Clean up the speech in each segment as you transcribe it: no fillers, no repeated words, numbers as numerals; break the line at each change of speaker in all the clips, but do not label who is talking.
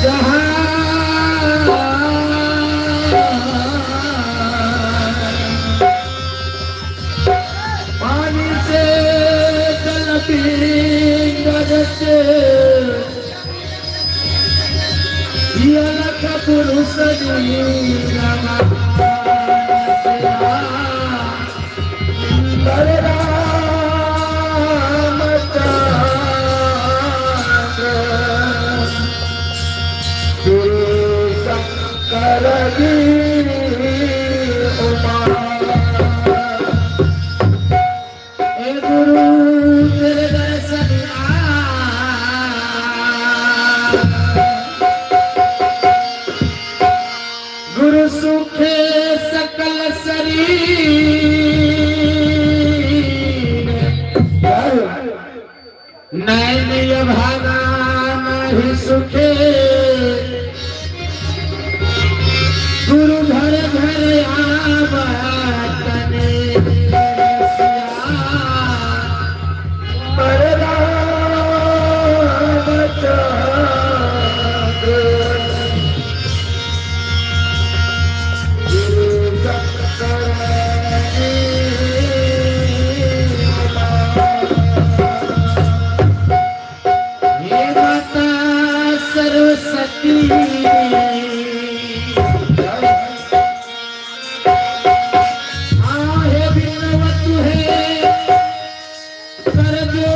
जहाँ पानी से जल पिंगरत अलख पुरुष रामचंद्र गुरु शंकर उमा ए गुरु तेरे दर्शन गुरु सुखे सकल शरीर नैन भागा नहीं सुखे गुरु घर घर आवतने पर हे माता सरस्वती आहे बिनवत है कर दो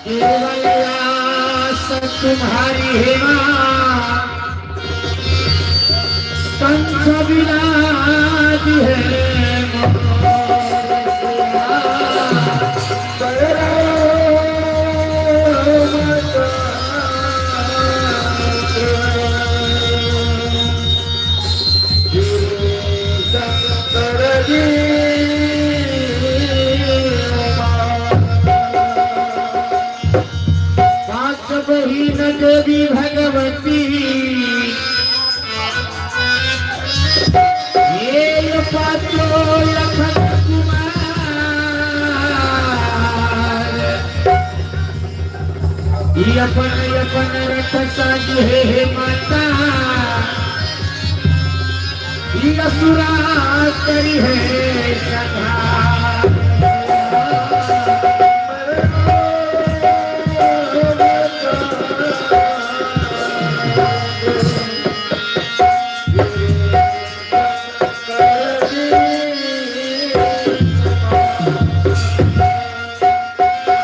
केवल आस तुम्हारी हेमा कंठ विराज है मोर। पांच बहिन देवी भगवती ये पांचों लखन कुमार ये अपन अपन रथ साज हे माता ये असुरा करी है संहार।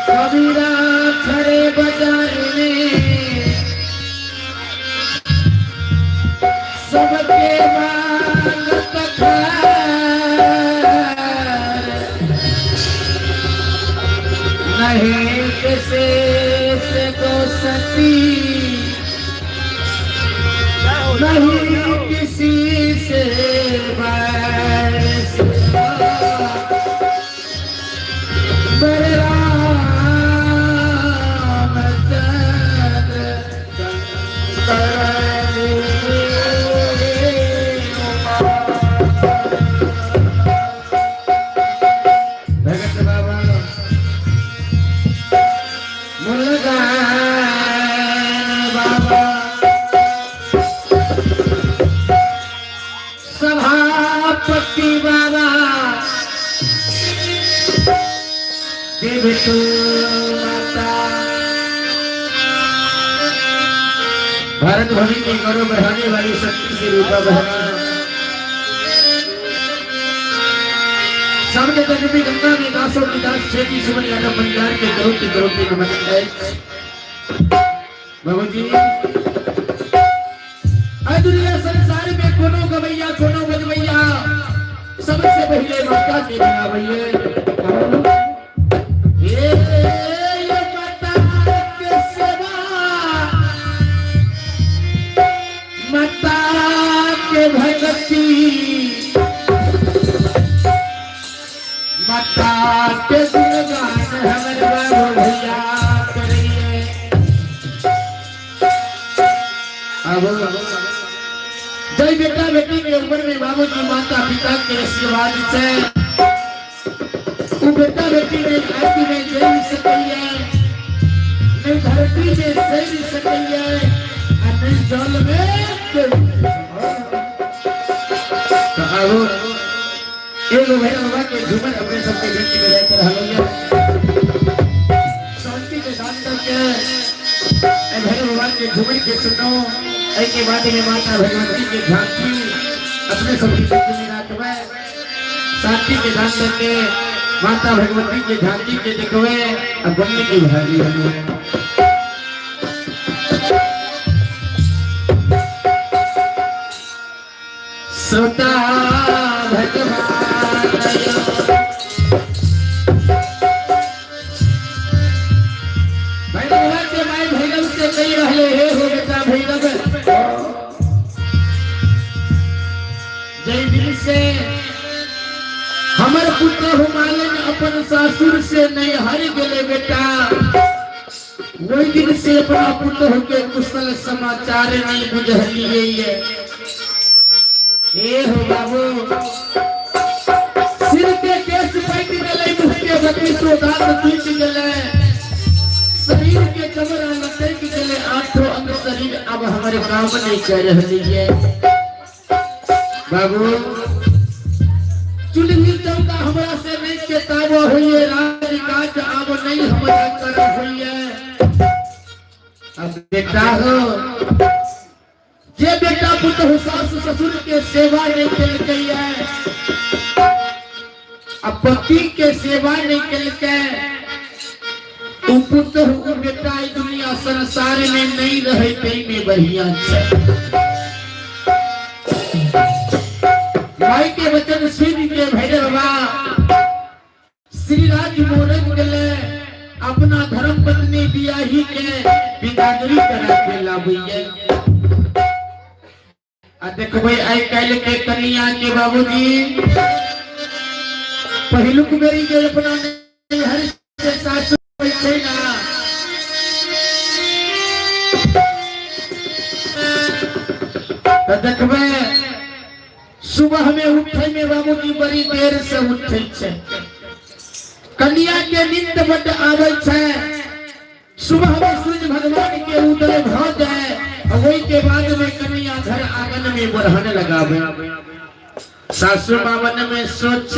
कबीरा खड़े बाजार में सबके मांगत खार नहीं किसी से दोस्ती नहीं किसी से बैर पर रामचंद्र भगत बाबा मुर्गान बाबा सभापति बाबा देवतु माता भारत भूमि के गौरव बढ़ाने वाली शक्ति से रूपा बहना सबके तजबी गंगा में दासों की दास छेदी सुमन यादव परिवार के करोड़ करोड़ नमस्कार बाबू जी दुनिया संसार में कोनो गवैया कोनो बजवैया सबसे पहले माता के बनावैये ये ये माता के सेवा माता के भक्ति माता के गुणगान हमर बाबू भैया करिए। अब जय बेटा बेटी के ऊपर में बाबूजी माता पिता के आशीर्वाद से उ बेटा बेटी नहि आगि में जरि सकैया, नहि धरती में सड़ि सकैया आ नहि जल में तैर। तो आबो एगो भैरव बाबा के झूमर अपने सबके बीच में रहकर रहल। शांति के दान करके ए भैरव बाबा के झूमर के सुनो। एहि के बाद में माता भगवती के झांकी अपने सबके बीच में राखबै। शांति के दान करके माता भगवती के झांकी के देखबै आ बन्नी के भागी हलुए। श्रोता भगवान भैरव के माय भैरव से कही रहले, हे हो बेटा भैरव, जय दिल से हमर पुत्र हुमालन अपन सासुर से नहीं हर गेले बेटा, वही दिन से अपना पुत्र के कुशल समाचार नहीं बुझलिए। ये ए हो बाबू, सिर के केस पैट गेलै, मुंह के बत्तीसो दांत टूट गेलै, शरीर के चमड़ा लटक गेलै, आठो अंग शरीर अब हमारे काम नहीं कर रहली है। बाबू, चुल्ही चौका हमरा से नहीं चेताव होइए, राज काज अब नहीं हमरा कर होइए। अब बेटा हो, जे बेटा पुतहु सास ससुर के सेवा नहीं केलकै है, अब पति के सेवा नहीं केलकै, उ पुतहु उ बेटा ई दुनिया संसार में नहीं रहे तै में बढ़िया छै। माई के वचन सुन के भैरव बाबा श्री राज मोरंग गेले, अपना धर्म पत्नी बियाही के बिदागरी करा के लाबैये। आ देखबै आइ काल्हि के कनिया के बाबूजी, पहिलुक बेरी जे अपना नैहर से सासु होइ छै ना, तऽ देखबै सुबह में उठे में बाबूजी बड़ी देर से उठे छै। कन्या के नींद बड आवे छै। सुबह में सूर्य भगवान के उदय भ जाए, वही के बाद में कन्या घर आंगन में बढ़न लगावे। सासू माँ मन में सोच,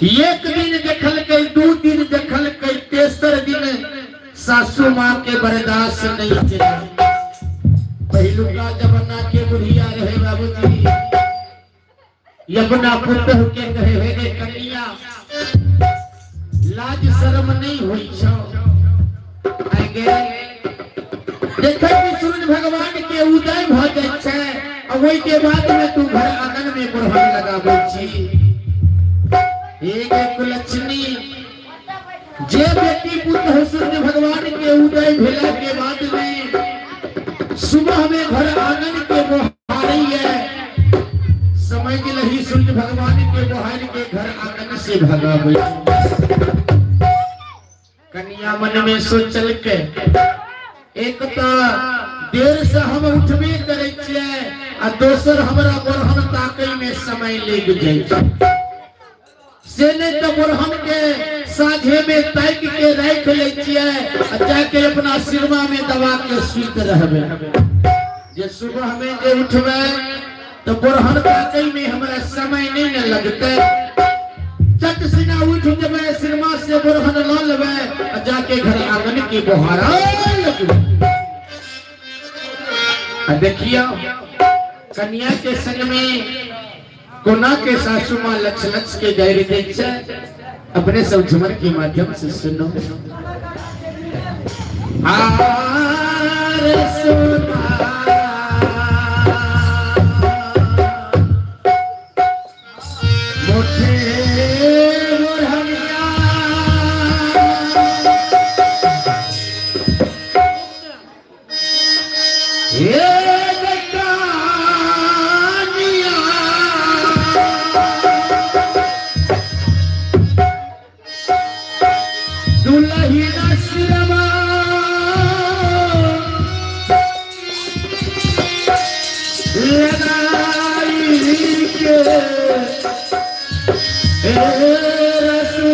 एक दिन देखल के, दू दिन देखल के, तेसर दिन सासू माँ के बर्दाश्त नहीं के। पहिलुका जमाना के बुढ़िया रहे बाबूजी, अपना पुतहु के कहे, हे रे कन्या, लाज शर्म नहीं होई छौ? आगे देखे कि सूरज भगवान के उदय भ जाइ छै आ ओहि के बाद में तू घर आंगन में बुढ़ान लगाबै छी। एक एक लक्ष्मी, जे बेटी पुत्र सूर्य भगवान के उदय भेला के बाद में सुबह में घर आंगन के बुहारी है, समझ लही सूर्य भगवान के बुहार के घर आंगन से भगाबै। कन्या मन में सोचल के, एक तो देर से हम उठबे करै छियै आ दोसर हमरा बोरहन ताकै में समय लागि जाइ छै। से नहीं तो बोरहन के साझे में ताकि के राख लै छियै आ जाके अपना सिरमा में दबा के सुति रहबै, जे सुबह में जे उठबै तो बोरहन ताकै में हमरा समय नहीं न लगतै। चट सिना उठ जेबै, सिरमा से बोरहन लऽ लेबै आ जाके घर आंगन के बोहारा लगबै। आ देखियो कन्या के संग में कोना के सासू माँ लक्ष लक्ष के गारि दै छै। अपने सब झुमर के माध्यम से सुनो। आर सोना मोठे मोरहनिया, हे गटानिया, दुलही नसरमा लगाई के, हे रसुना।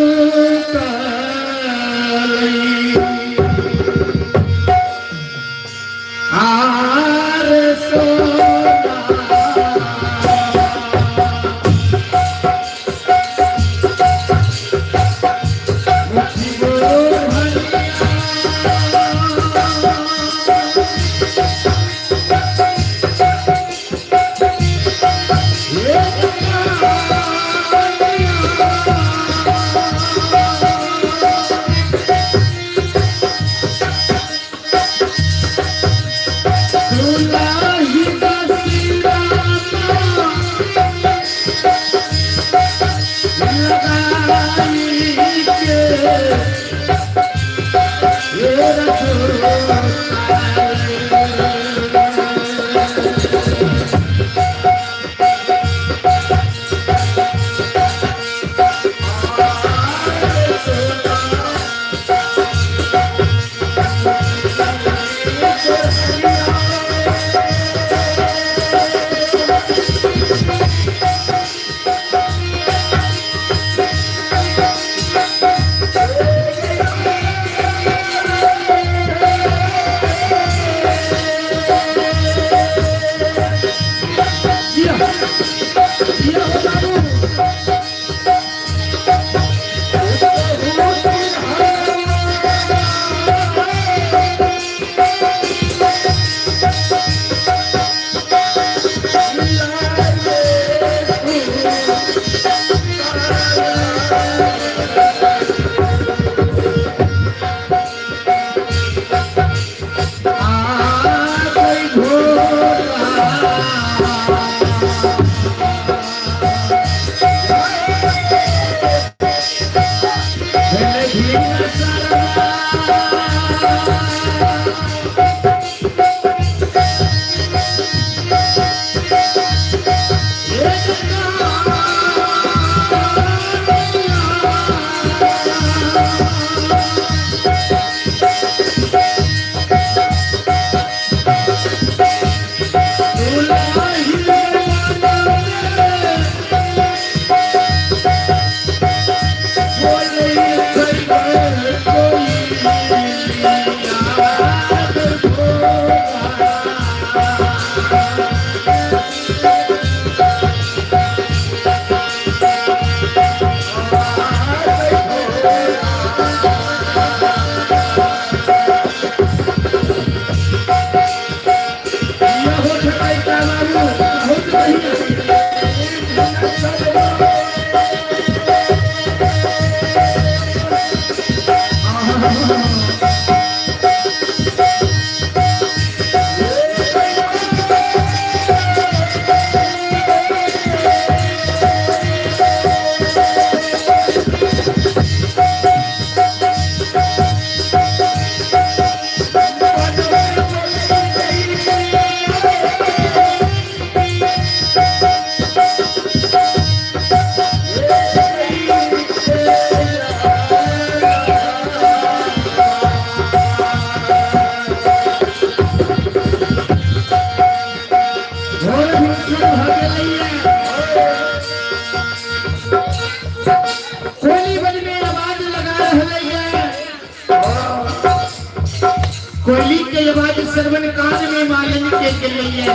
कोयली के आवाज श्रवण कान में मालन के गेलैया।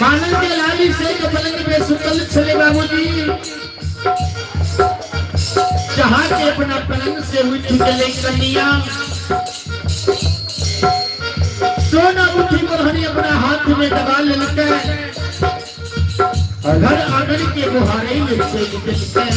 मालन के लाली से के पलंग पे सुतल छले बाबूजी, चाह के अपना पलंग से उठ गेलै कन्या। सोना मुट्ठी मोरहनी अपना हाथ में दबा लेलकै, घर आंगन के बुहारे में चलि गेलकै।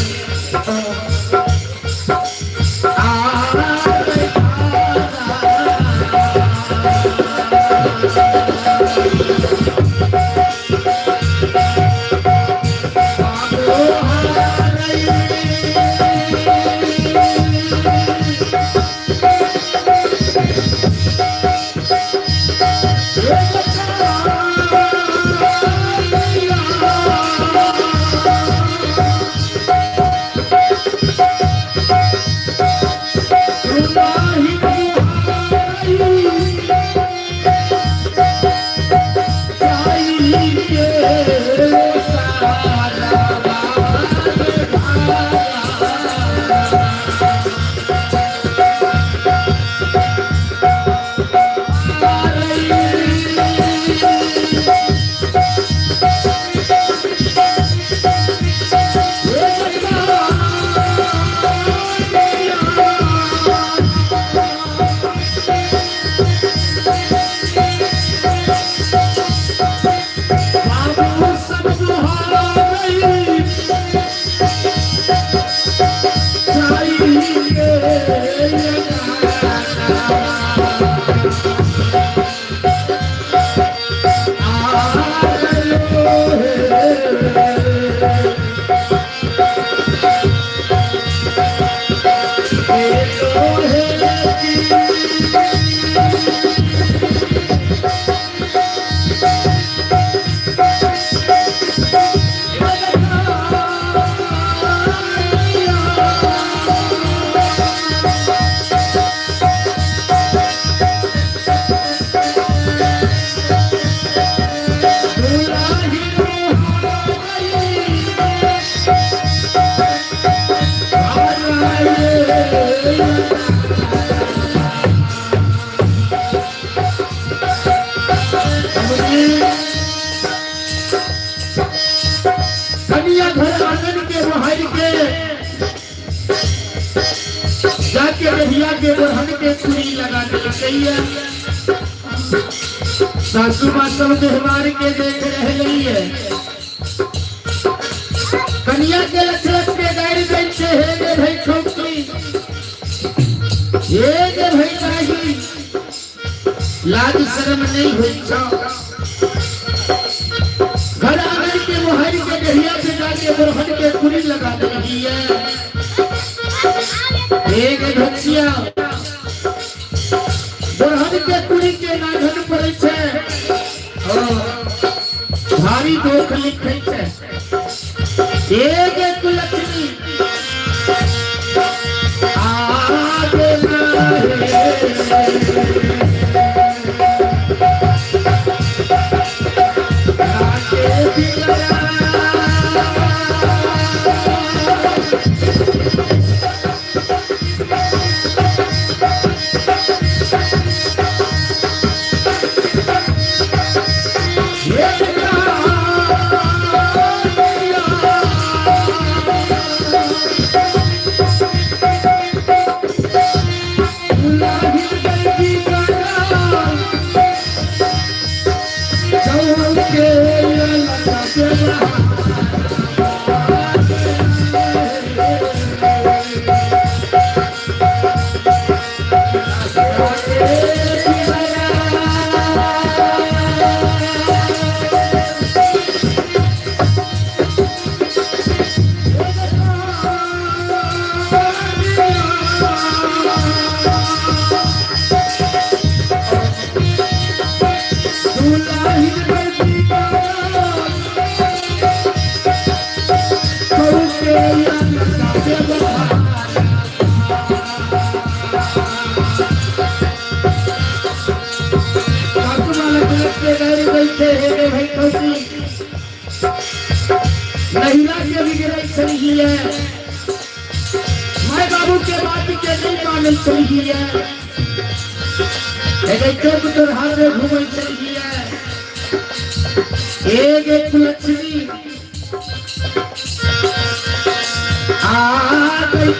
के दहिया के बोरहन के कुरी लगा देलकैया। सासू माँ सब व्यवहार के देख रहे है। कनिया के लचरस के गाड़ी दै छै, हे गे भाई ठोकी, हे गे भाई नाही, लाज शर्म नहीं होइ छौ। घर आंगन के मोहर के दहिया पे जाके बोरहन के कुरी लगा देलही है। हे गे ढोचिया, बोरहन के कुरी के नाघन पड़ै छै, भारी दोख लिखै छै। एक लक्ष्मी आगे नहिरा के बिगड़ै छलियै, माय बाबू के बात के नहीं मानै छलियै, एगे चौक चौराहा पे घूमै छलियै। एक एक लक्ष्मी आ गई।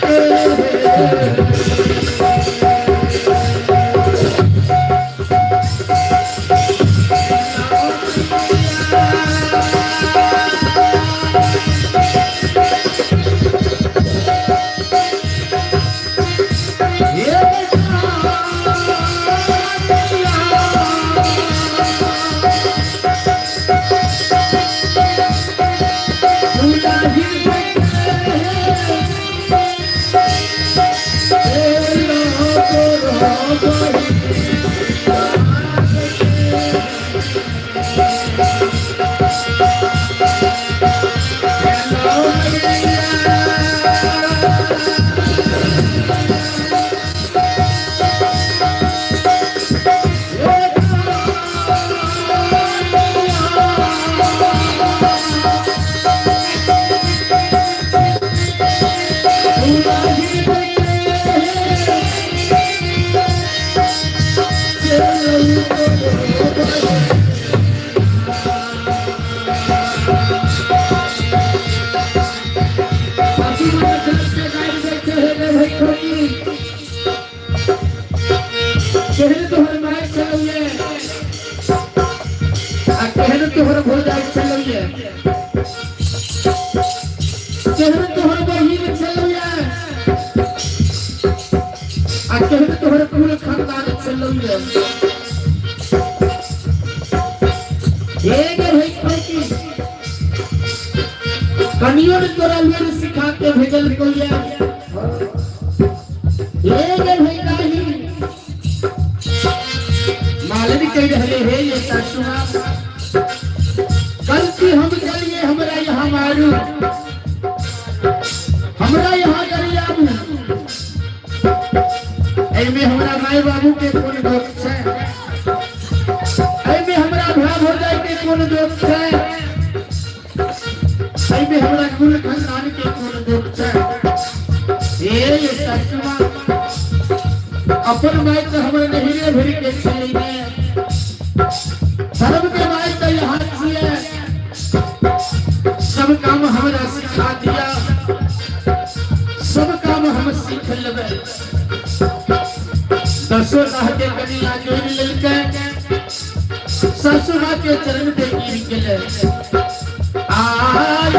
केहन तोहर माय छलौये आ केहन तोहर भौजाई छलौये, केहन तोहर बहिन छलौये आ केहन तोहर कुल खानदान छलौये। हे गे भाई खौकी, कनियो ने तोरा लूर सिखा के भेजल कोइया। हे गे भाई नाही, मालिन कह रहे हे ये सासुमा, गलती हम करिए, हमरा यहाँ मारू, हमरा यहाँ गरियाबू, एमे हमरा माय बाबू के कोन दोष छै, एमे हमरा भाई भौजाई के कोन दोष छै, एमे हमरा कुल खानदान के कोन दोष छै। हे ये सासुमा, अपन माय तो हमर नहिरे भरि के छलै ने, धर्म के माय तो यहाँ छियै, सब काम हमरा सिखा दिया, सब काम हम सीख लेबै। ससुर रह के कनिया जोड़ि लेलकै, ससुर के चरण पे गिर गेलै। आय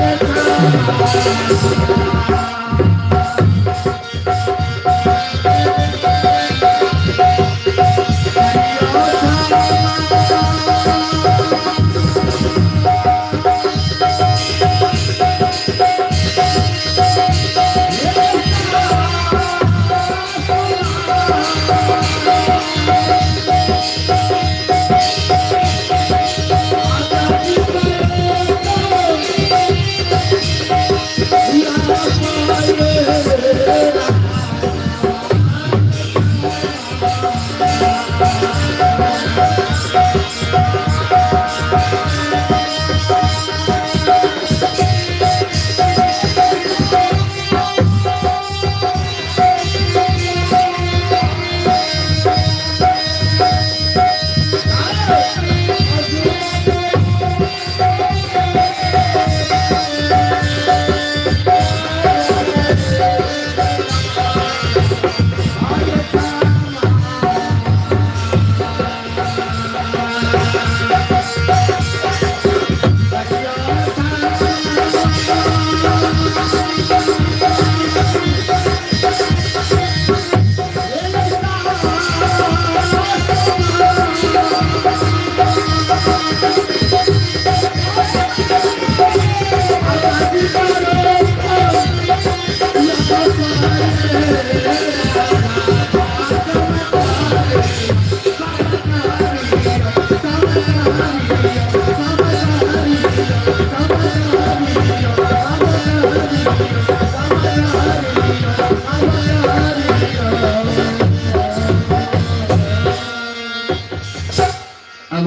अब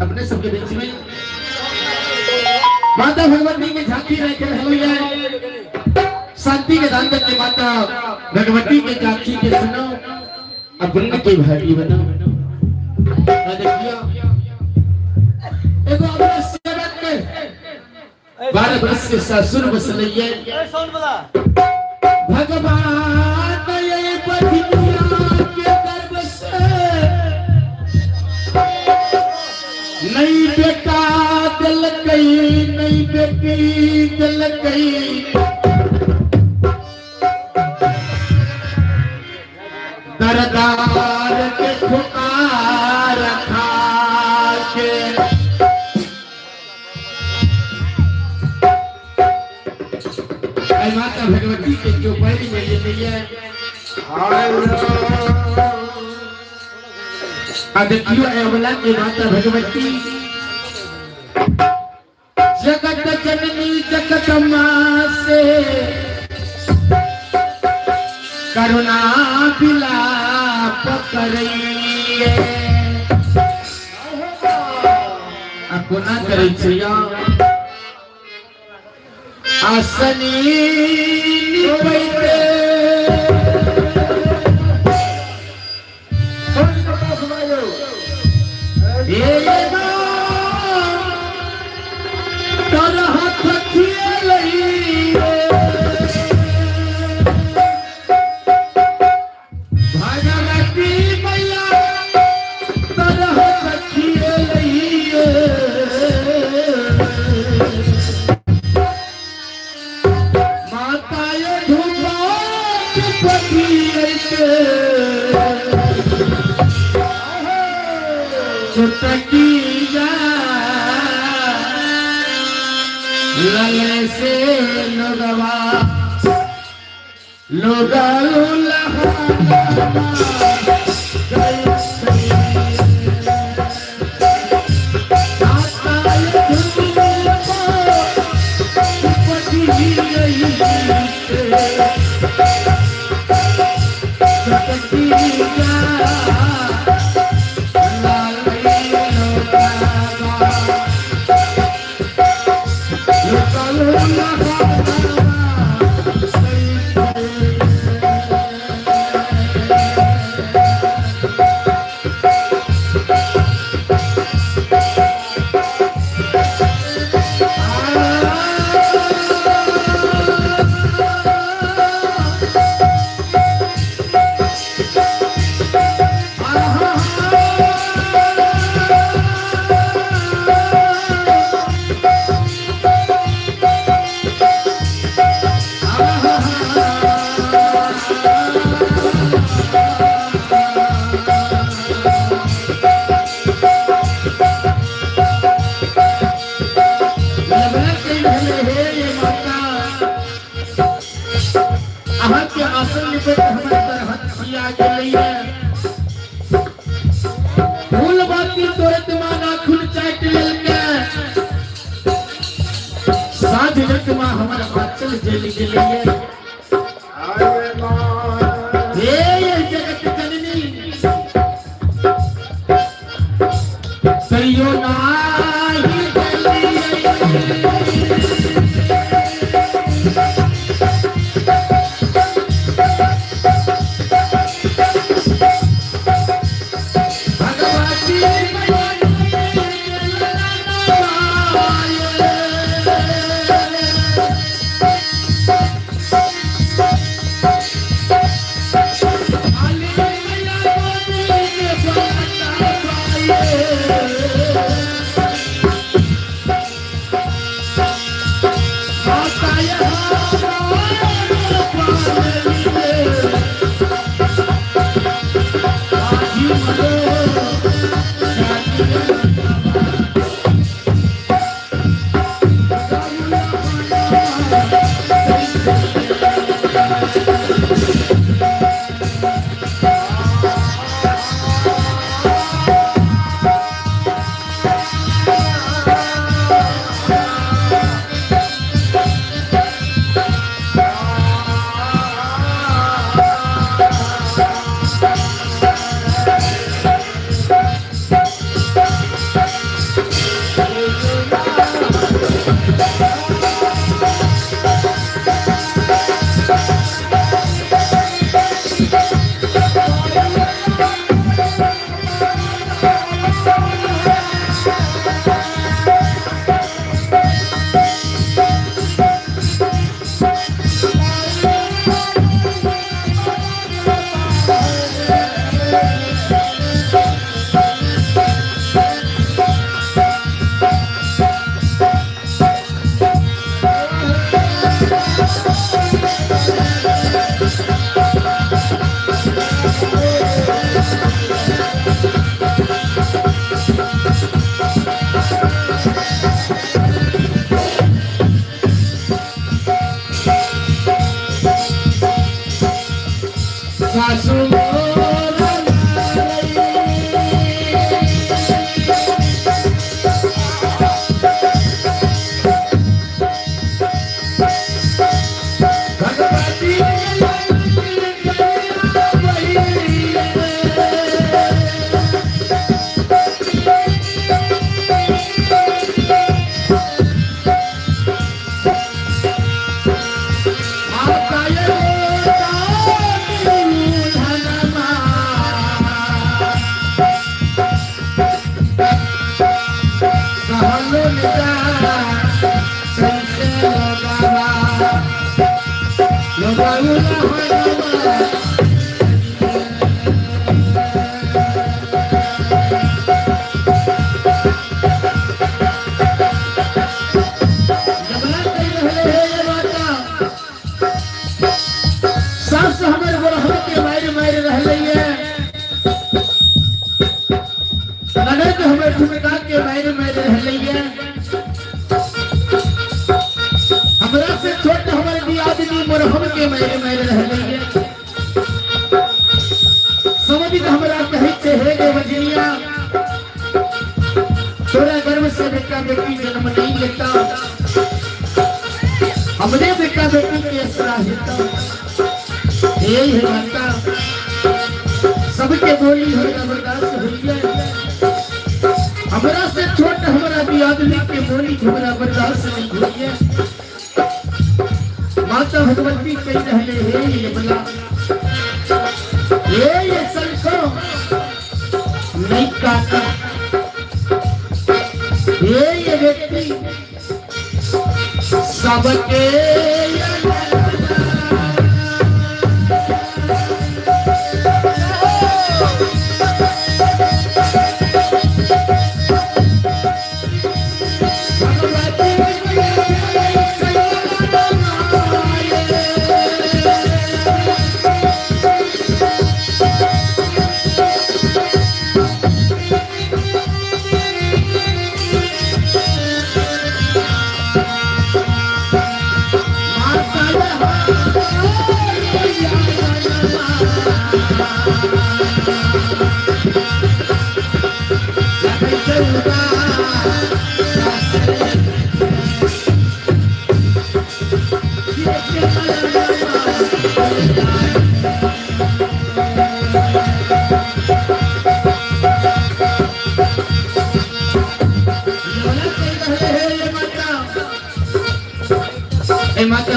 अपने सबके बीच में माता भगवती के झांकी रखे रहलो, शांति के दान करके माता भगवती के झांकी के सुनो, अब के भागी बनो। देखियो एगो अपना सेवक के 12 वर्ष के ससुर बसलैये। भगवान ये बधिया के गर्भ से नहीं बेटा दिलकई, नहीं बेटी दिलकई, दरदार के ठुकार खा के माता भगवती के चौपाई में ये नहीं है। आ देखियो अवला के माता भगवती जगत जननी जगत माँ से करुणा विलाप करैये। आ कोना करै छियै? आसनी निपैते भगवती मैया तरह खियलैये, माता ये धूपति चुटकिया लले से लोगवा लोगलू के आसन निकट हमर तरहत छिया गेलैया। फूल बाती तोरत माँ नाखून चाटि लेलकै। साँझ रत माँ हमर आंचल जलि गेलैया। हे ये जगत जननी कहियो नाही गेलियै। भगवती सासु मोर भगवती सास हमर गोरहर के मारि मारि रहलैये, ननद हमर ठुमका के मारि मारि रहलैये। हमरा से छोट हमर दियादनी मोरहम के मारि मारि रहलैये। समझ हमरा कहै छै, हे गे बजनिया, तोरा गर्भ से बेटा बेटी जन्म नहीं लेता, हमने बेटा बेटी के असरा हेता। हे हे माता, सबके बोली हमरा बर्दाश्त होइए, हमरा से छोट हमरा दियादनी के बोली हमरा बर्दाश्त नहीं होइए। माता भगवती कह रहले, हे ये बला, हे ये संको नहीं काका, हे ये व्यक्ति सबके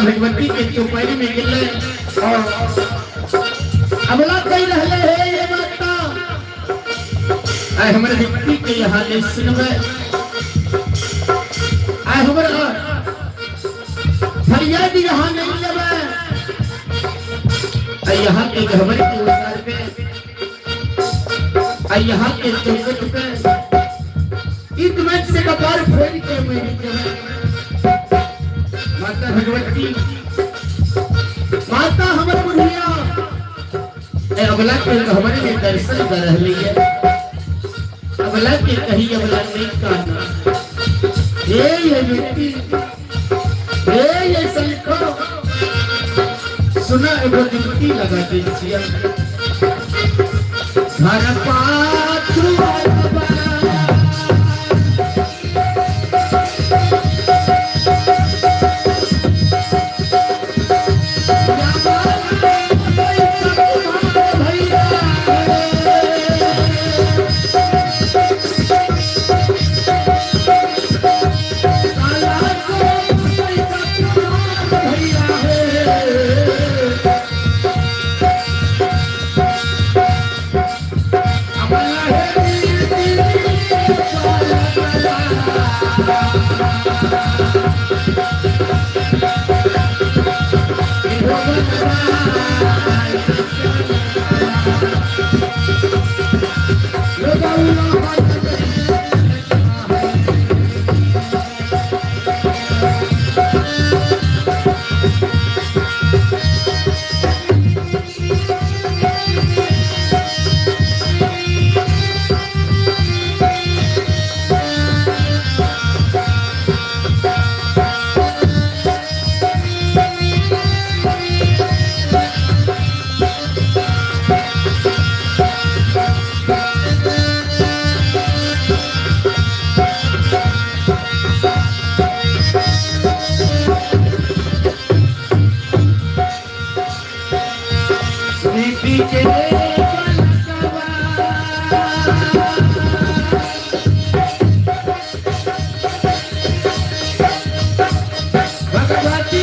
माता भगवती के चौपाई में गेलै और अबला कहि रहले हे ये माता, आइ हमर व्यक्ति के यहाँ नहीं सुनबै, आइ हमर फरियाद यहाँ नहीं लेबै, आइ यहाँ के घबर के उसार पे, आइ यहाँ के चौखट पे ईट में से कपार फोड़ के मरि जेबै। माता भगवती, माता हमर बुढ़िया ए अबला के हमरे में दर्शन कर रहली है, अबला के कही अबला नहीं कहना। हे ये बेटी, हे ये शंखो, सुना एगो ड्यूटी लगा दै छियै घर पाछू। के भगवती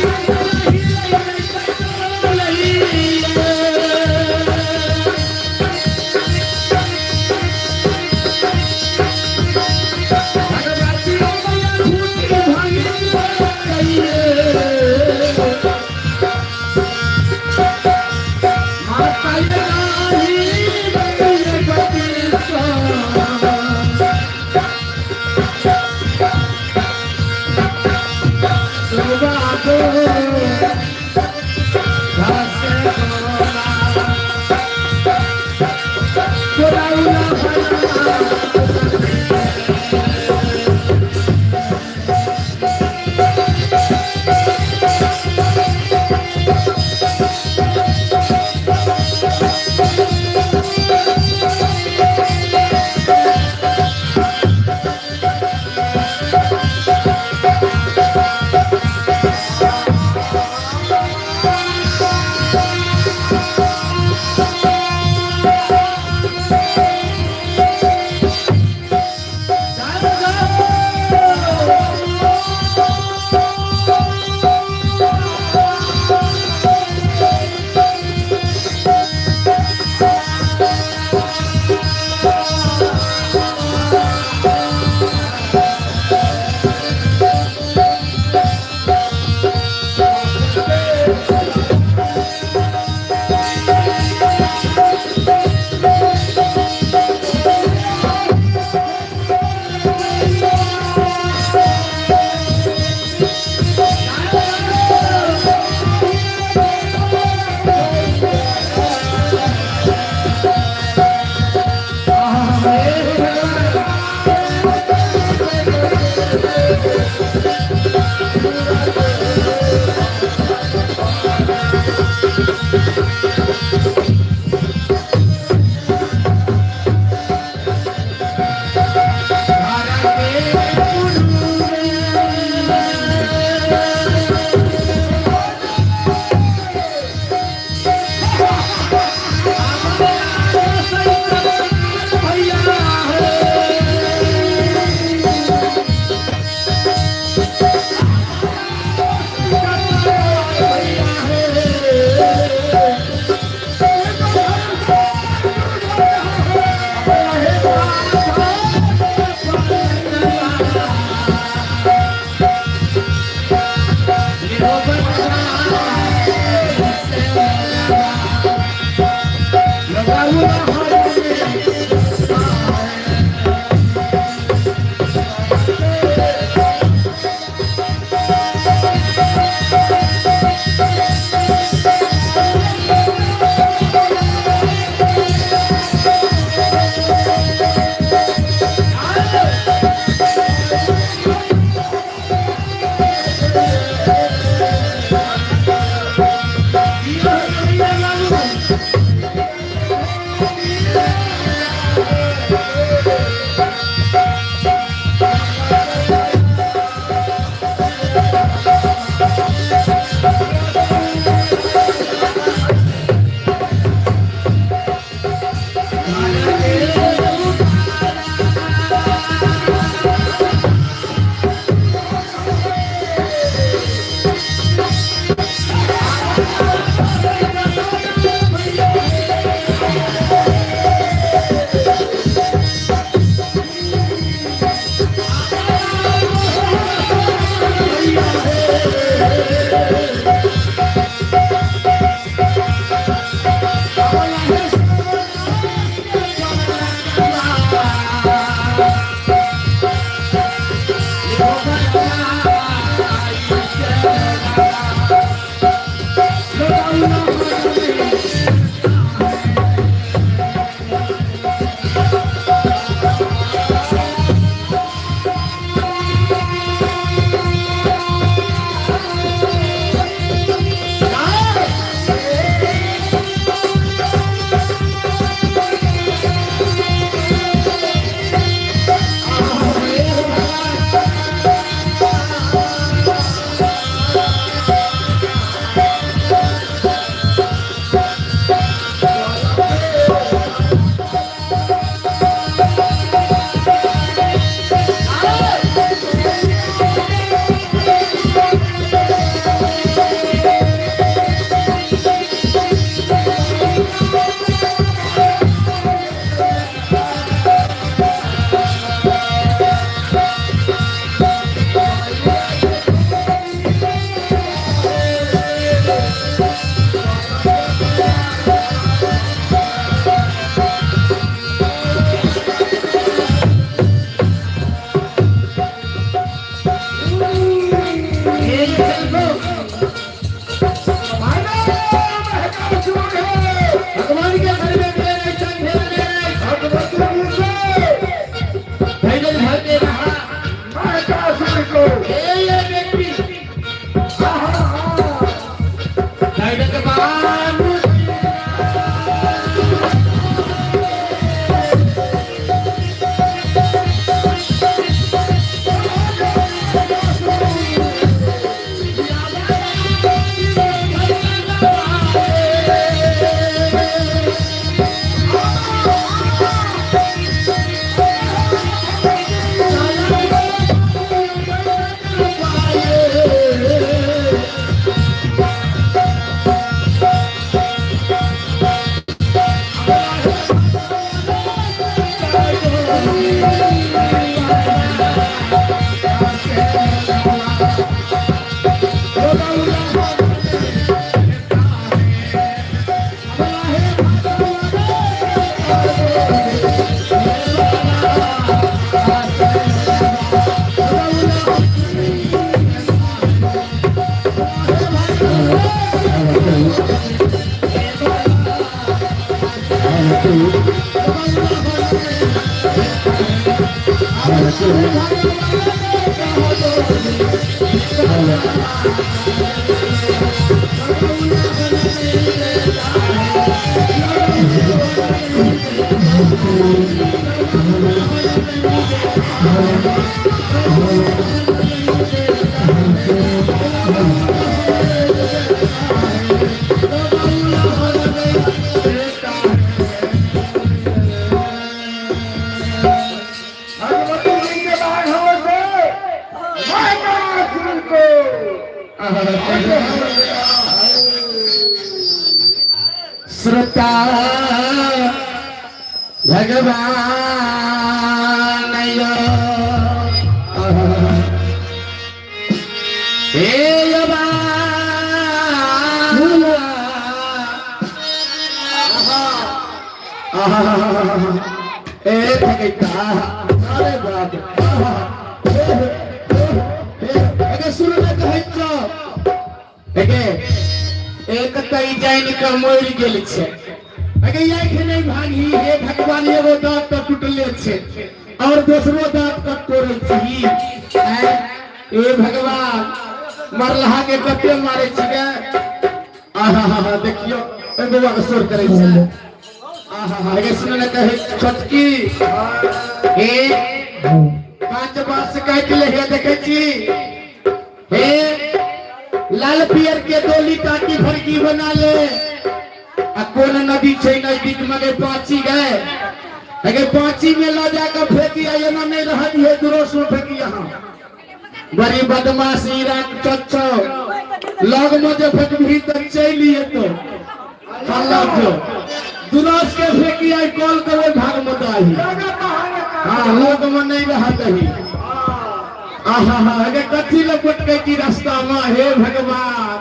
भगवती जी के बाघ से माता को
श्रोता भगवान हे यबा ए भगैता अरे बाप हे सुन ने कहै छौ एगे एक तऽ ई जानि कऽ मरि गेल छै। अगे आँखि नहि भागी। हे भगवान, एगो दाँत तऽ टूटले छै और दोसरो दाँत कऽ तोड़ै छी। आँय, हे भगवान, मरलहा के कते मारै छिकै। आहा हा हा, देखियौ ए बौआ के शोर करै छै। आहा हा, अगे सुन ने कहै छोटकी, हे कांच बांस काटि ले। हे देखै छी, हे लाल पियर के डोली टाटी फरकी बना ले। आ कोन नदी छै नजदीक में? गए पाची गए, अगे पाची में ल जाकर फेंकी। आ एना नहीं रह दिए, दुरोस में फेंकी। यहाँ बड़ी बदमाशी राख चच्चो लग में जे फेंकबी तो चली तो हल्ला जो दुरोस के फेंकी। आई कॉल करे भाग मत आई। हाँ, लग में नहीं रह दही। आहा हा, अगे कथी ले पटके की रास्ता में? हे भगवान,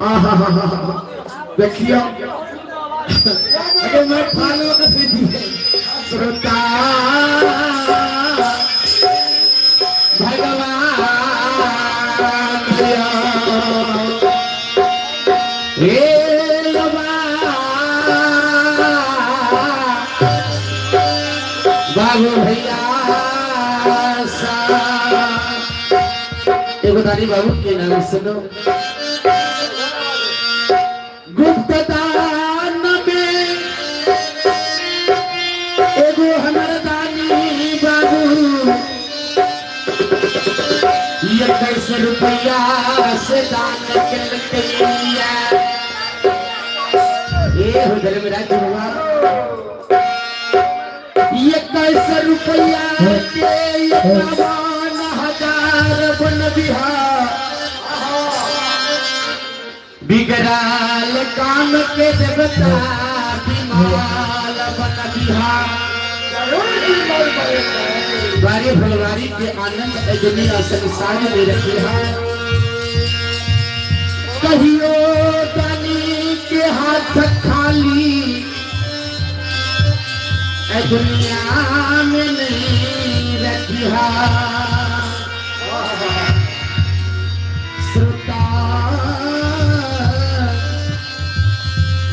आहा हा हा, देखियो अगे मैं फालो कथी दिए। श्रोता भगवान हे लबा बाबू भैया सा एगो दानी बाबू के नाम सुनो। गुप्त दान में एगो हमर दानी बाबू 21 रुपया से दान केलकैया। ए हो धर्मराज हुआ 21 रुपया के 51,000 बन बिहार बिगड़ाल काम के देवता बिमाल बन बिहार। बारी फुलवारी के आनंद ए दुनिया संसार में रखी है। कहियो दानी के हाथ खाली ए दुनिया में नहीं रखी है। श्रोता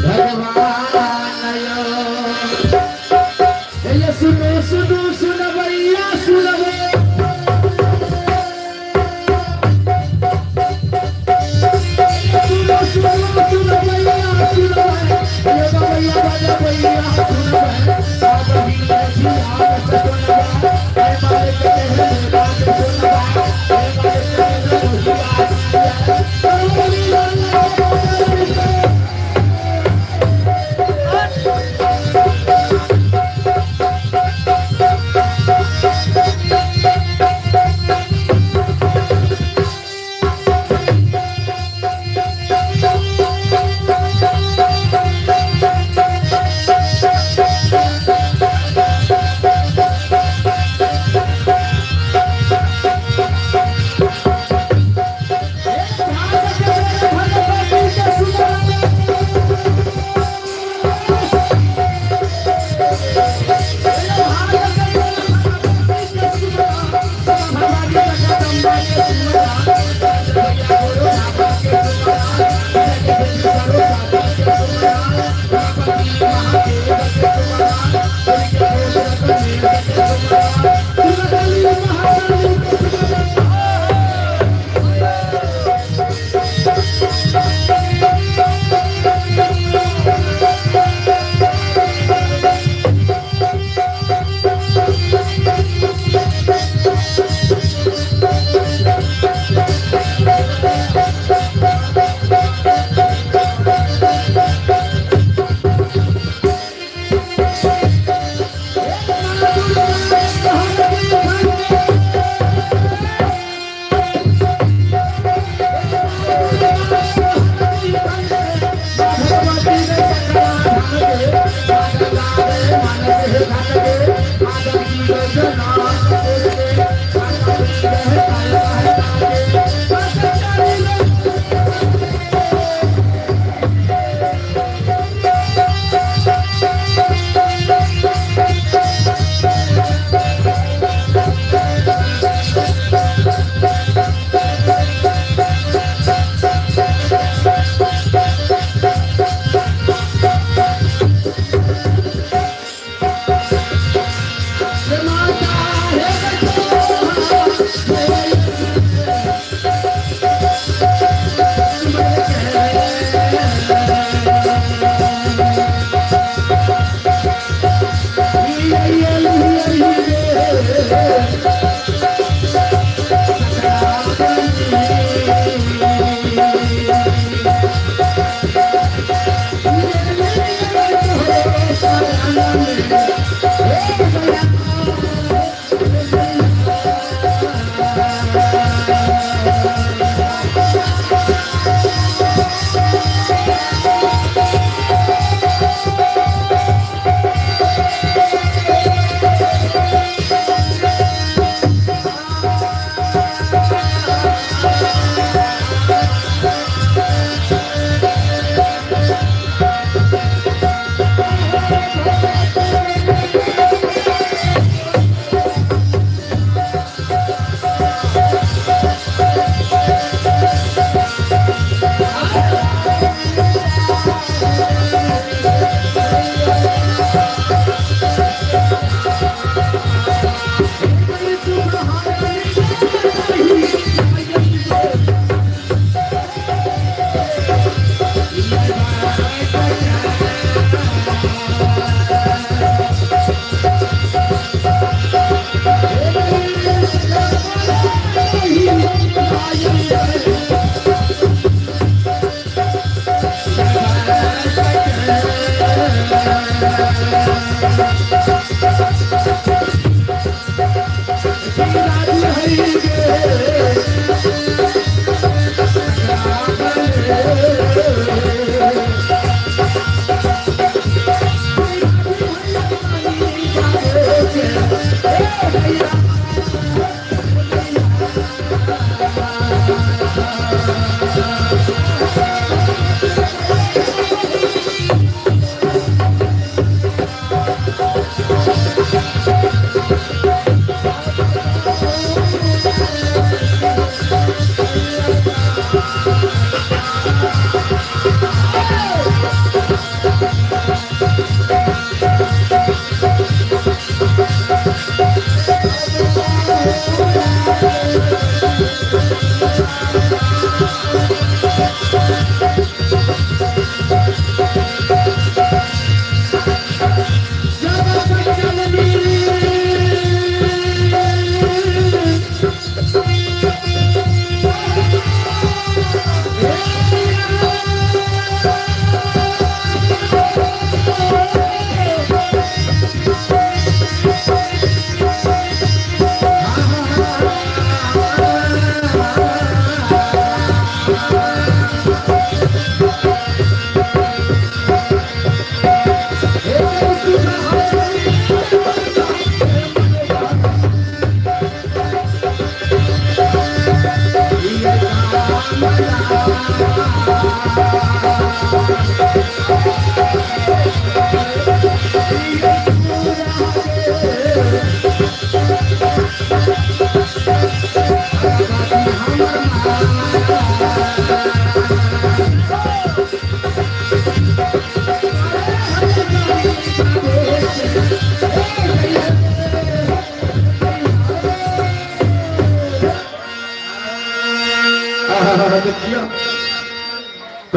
भगवान यो ये सुनो सुनो सुनबैया सुनबे। सुनो सुनो सुनबैया सुनबे, ये बबैया बजबैया सुनबे। अब ही लखिया सगुनबा ऐ मारे के कहले बात सुनबा, ऐ मारे के कहले बात।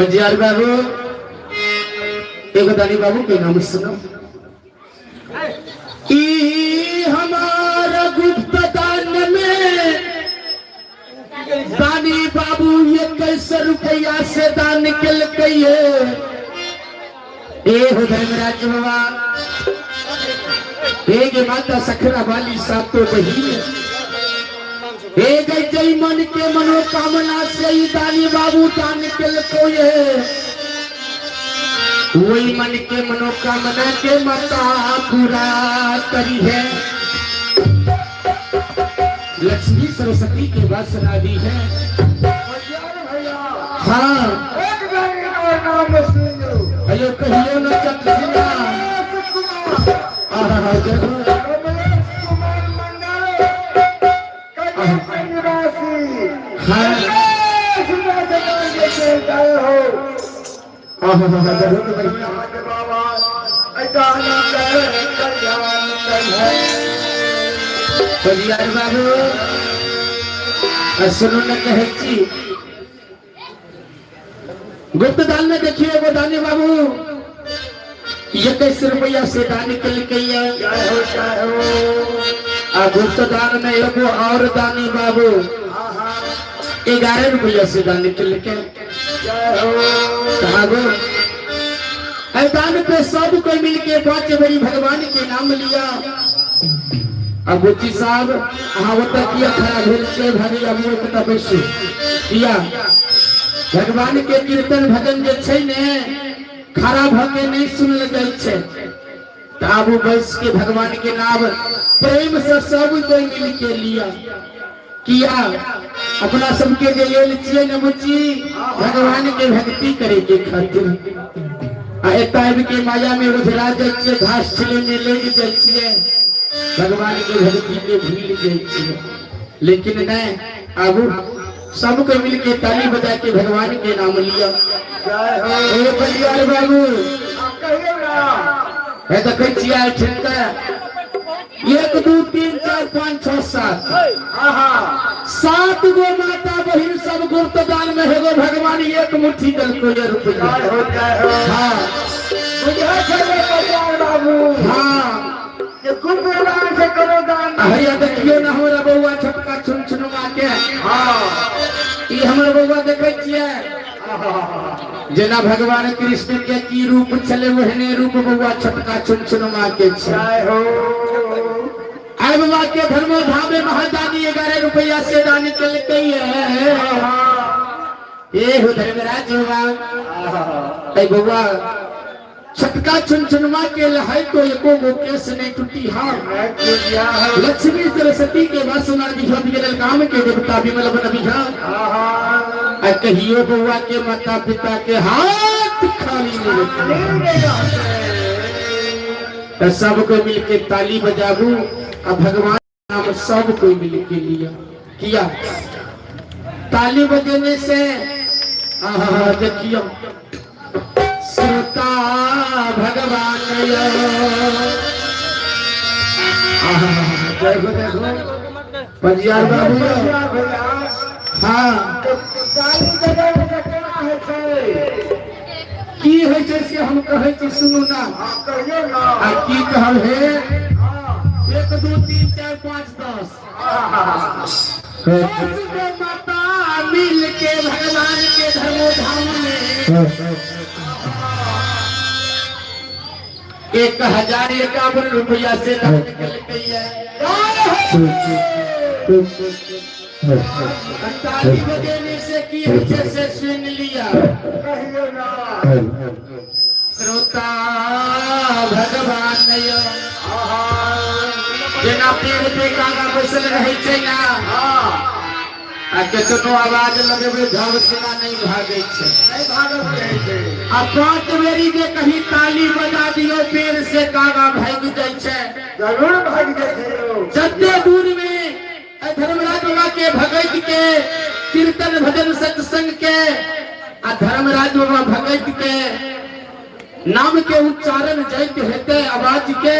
बजियार बाबू एगो दानी बाबू के नाम सुनो। ई हमारा गुप्त दान में दानी बाबू 21 रुपया से दान केलकै। ए हो धर्मराज बाबा, हे गे माता सखरा वाली सातो बहिन, हे गे जय मन के मनोकामना से ई दानी बाबू दान केलको ये, वही मन के मनोकामना के माता पूरा करी है। लक्ष्मी सरस्वती के वासना दी है। हाँ अयो कहियो न चंद्रसिंहा। आहा जरूर। हाँ आहा जरूर बढ़िया। परियार बाबू सुनू न कहै छी, गुप्त दान में देखिए एगो दानी बाबू 21 रुपया से दान केलकै। आ गुप्त दान में एगो और दानी बाबू 11 रुपया से दान केलकै। कहा गो दान पे सब कोई मिलके 5 बड़ी भगवान के नाम लिया। अब बुच्ची साहब अहाँ ओतऽ किया खड़ा भेल छियै भाभी? अब ओतऽ बैसू। किया भगवान के कीर्तन भजन जे छै ने खड़ा भऽ के नहि सुनल जाइ छै, तऽ आबू बैस के भगवान के नाम प्रेम से सब कोई मिल के लिया। किया अपना सबके जे लेल छियै ने बुच्ची भगवान के भक्ति करे के खातिर, आ एतऽ आबि के माया में ओझरा जाइ छियै, घास छिले में लागि जाइ छियै, भगवान के भक्ति के भूल जाइ छियै। लेकिन नहीं, आबू सबके मिल के ताली बजा के भगवान के नाम लिया। ए बलियार बाबू हे देखै छियै एहिठाम तऽ 1 2 3 4 5 6 7 7 गो माता बहिन सब गुप्त दान में हेगो भगवान एक मुट्ठी देलको ये रुपया। हाँ हाँ हैया देखियो ना हमरा बौआ छोटका छुनछुनुआ के। ई हमर बौआ देखै छियै जेना भगवान कृष्ण के की रूप छलै ओहने रूप बौआ छोटका छुनछुनुआ के छै। आइ बाबा के धर्मो धामे महादानी 11 रुपया से दान केलकै। ए हो धर्मराज बाबा, ऐ बौआ छोटका छुनछुनुआ के लहै तो एको गो केस नहीं टूटी। हाँ लक्ष्मी सरस्वती के वासना दिहो बिगड़ल काम के देवता विमल बन बिहा। आ कहियो बौआ के माता पिता के हाथ खाली नहीं रखी। तो सबको मिलके ताली बजाबू आ भगवान नाम सब कोई मिलके लिया। किया ताली बजेने से आहा देखियो श्रोता भगवान आहा देखो देखो पंजियार बाबू। हाँ की होइ छै से हम कहै छी, सुनू ना। आ की कहब हे? 1 2 3 4 5 10 10 गो माता मिल के भगवान के धर्मोधाम में 1051 रुपया से दान केलकै। ताली बजेने से की होइ छै से सुनि लिया। श्रोता भगवान जेना पेड़ पे कागा बैसल रहै छै ना, आ केतनो आवाज लगेबै धब सिना नहीं भागै छै। आ 5 बेरी जे कहीं ताली बजा दियो पेड़ से कागा भागि जाइ छै।
जरूर भागि जाइ छै।
जते दूर में धर्मराज बाबा के भगत के कीर्तन भजन सत्संग के आ धर्मराज बाबा भगत के नाम के उच्चारण जाइत हेतै आवाज के,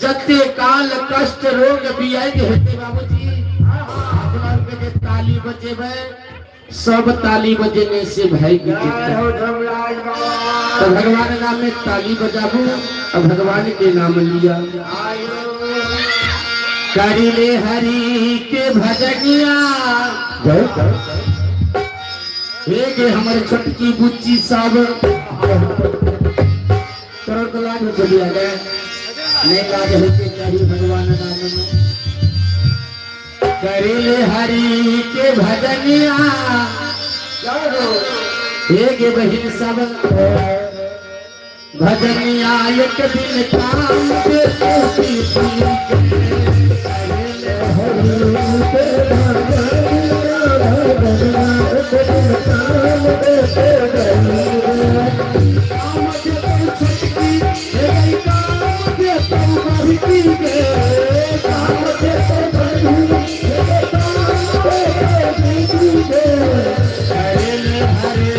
जते काल कष्ट रोग बियाइत हेतै। बाबूजी अपना के जे ताली बजेबै सब ताली बजेने से भागि
जय
जेतै।
हो धर्मराज बाबा।
तो भगवान नाम में ताली बजाबू और भगवान के नाम लिया।
आयो।
करिले हरि के भजनिया।
जय।
हे गे हमर छोटकी बुच्ची सब, तोरा के लाज हो चलिया गए नहीं? लाज होके चाही भगवान नाम में। करिले हरि के भजनिया।
जय हो।
हे गे बहिन सब, भजनिया एक दिन काम के पी पी के। करिले
हरि के भजनिया, भजनिया एक दिन काम देते गई।
काम देतौ छोटकी, हे गई, काम देतौ बड़की गे, काम देतौ बड़की, हे गई, काम देतौ बड़की गे। करिले हरि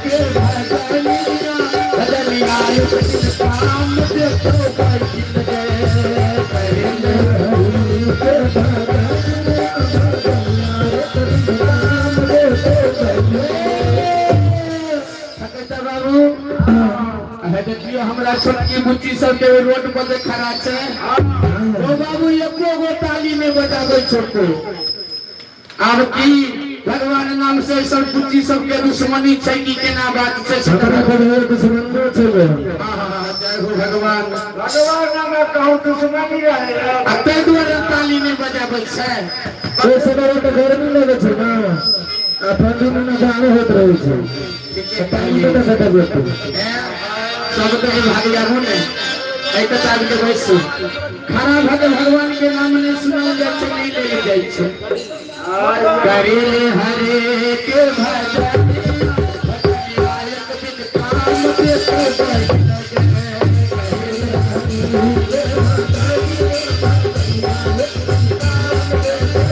के भजनिया, भजनिया एक दिन काम देतौ बड़की गे। करिले
हरि के भजनिया, भजनिया एक दिन काम देते गई।
ठकैता बाबू, अहे देखियो, हमरा छोटकी बुच्ची सबके रोड पर जे खड़ा छै। ओ बाबू, एको गो ताली नहि बजाबै छोटको। आब की भगवान नाम से सब बुच्ची सबके दुश्मनी छै कि केना बात छै से?
हमरा तऽ ढेर दुश्मनो छै।
हाँ, जय हो भगवान।
भगवान नाम कहूँ दुश्मनी रहे।
आ ताहि दुआरे ताली नहि बजाबै छै।
ओहि समय तऽ गर्मी लगै छै ने, आ ठंडी में जाड़ो होइत रहै छै, तऽ ताली कतऽ से बजेतै?
सब कहीं भाग जाबू ने, एहि कत आबि के बैसू। खड़ा भऽ के भगवान के नाम नहि सुनल जाइ छै, नहि लेल जाइ छै। करिले हरे के भजन, भजनिया एक दिन काम देतौ बहिन गे। करिले हरि के काम देतौ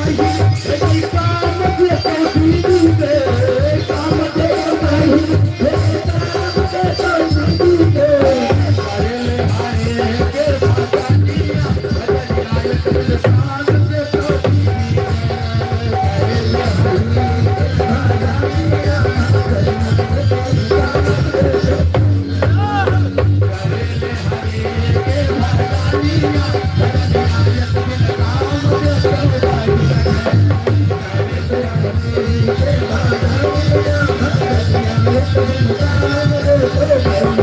बहिन, हे काम देतौ दीदी गे, काम देतौ बहिन, हे काम देतौ दीदी गे। करिले हरे के भजनिया, भजनिया एक दिन काम देतौ दीदी गे। करिले हरि के भजनिया, करिले हरे के भजनिया, भजनिया एक दिन काम देतौ बहिन गे। करिले हरि के भजनिया, भजनिया एक दिन काम देतौ बहिन।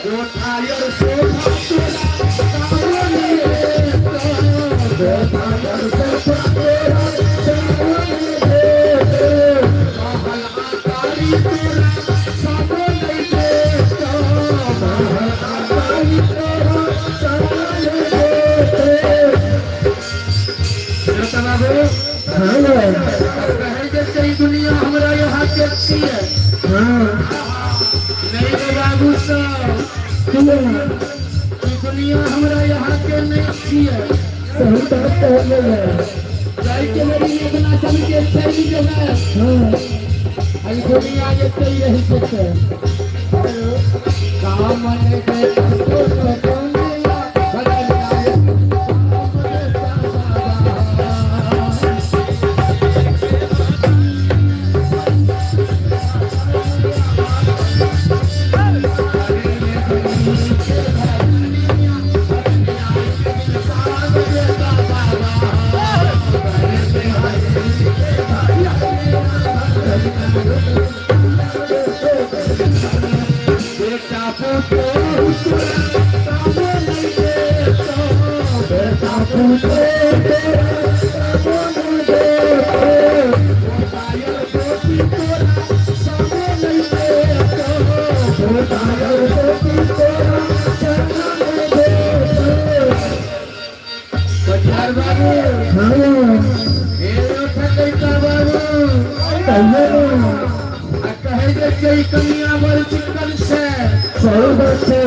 कोठायर शोभा तोरा काम नहि देतौ, कोठायर शोभा तोरा काम नहि देतौ, महल अटारी तोरा सामो नहि देतौ, महल अटारी तोरा सामो नहि देतौ। बाबू, कहै जे छै ई दुनिया हमरा यहाँ के छियै। नहीं रे बाबू सब, ई दुनिया हमरा यहाँ के नहीं छियै।
सही बात कहलियै।
जाय के बेरी में अपना चल के चलि जेबै। आ ई दुनिया एतै रहि जेतै। काम नहि देतौ तो दुनिया, भजनिया एक काम देतौ बाबा। बेटा पुतोहु तोरा कामो नहि देतौ, बेटा पुतोहु तोरा कामो नहि देतौ, गोतायल गोती तोरा सामो नहि देतौ, गोतायल गोती तोरा सामो नहि देतौ। कटिहार बाबू, हे ठकैता बाबू, आ कहै जे छै ई कनिया बड़ चिक्कन छै।
सही बात छै।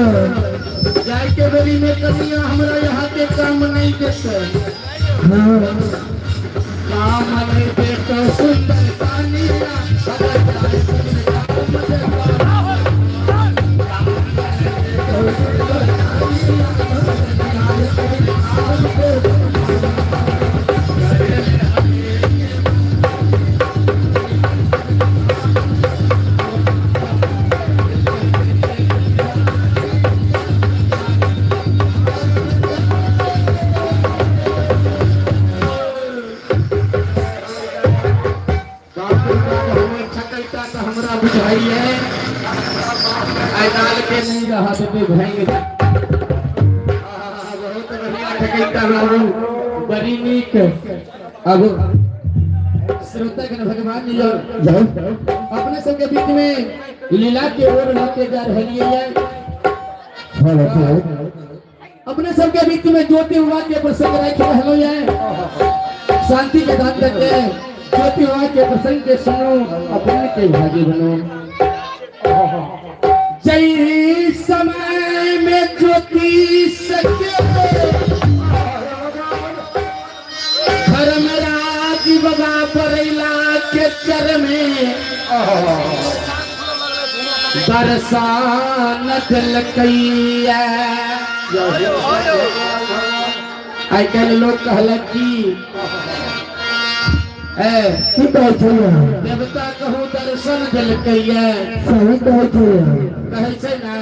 जाय के बेरी में कनिया हमरा यहाँ के काम नहीं देतै। काम नहीं देतौ सुंदर कनिया, भगत जाय सुंदर काम देतौ। सुंदर कनिया, भगत जाय सुंदर काम देतौ। आइ नाल के नहीं रहा देते भैंग। बहुत बढ़िया ठकैता बाबू, बड़ी नीक। अब श्रोतागण भगवान जी
जाओ।
अपने सबके बीच में लीला के ओर लेके जा रही है।
हाँ हाँ।
अपने सबके बीच में ज्योति हुआ के प्रसंग रख रहलो है। शांति के दान करके ज्योति हुआ के प्रसंग के सुनो, अपने के भागी बनो। जय समय में ज्योति सके धर्मराज बाबा बरैला के चर में दर्शन दिलकैया। आइ काल्हि लोग कहलक की ए
की कहै छै?
देवता कहू दर्शन दिलकैया।
सही कहै छै।
कहै छै ना?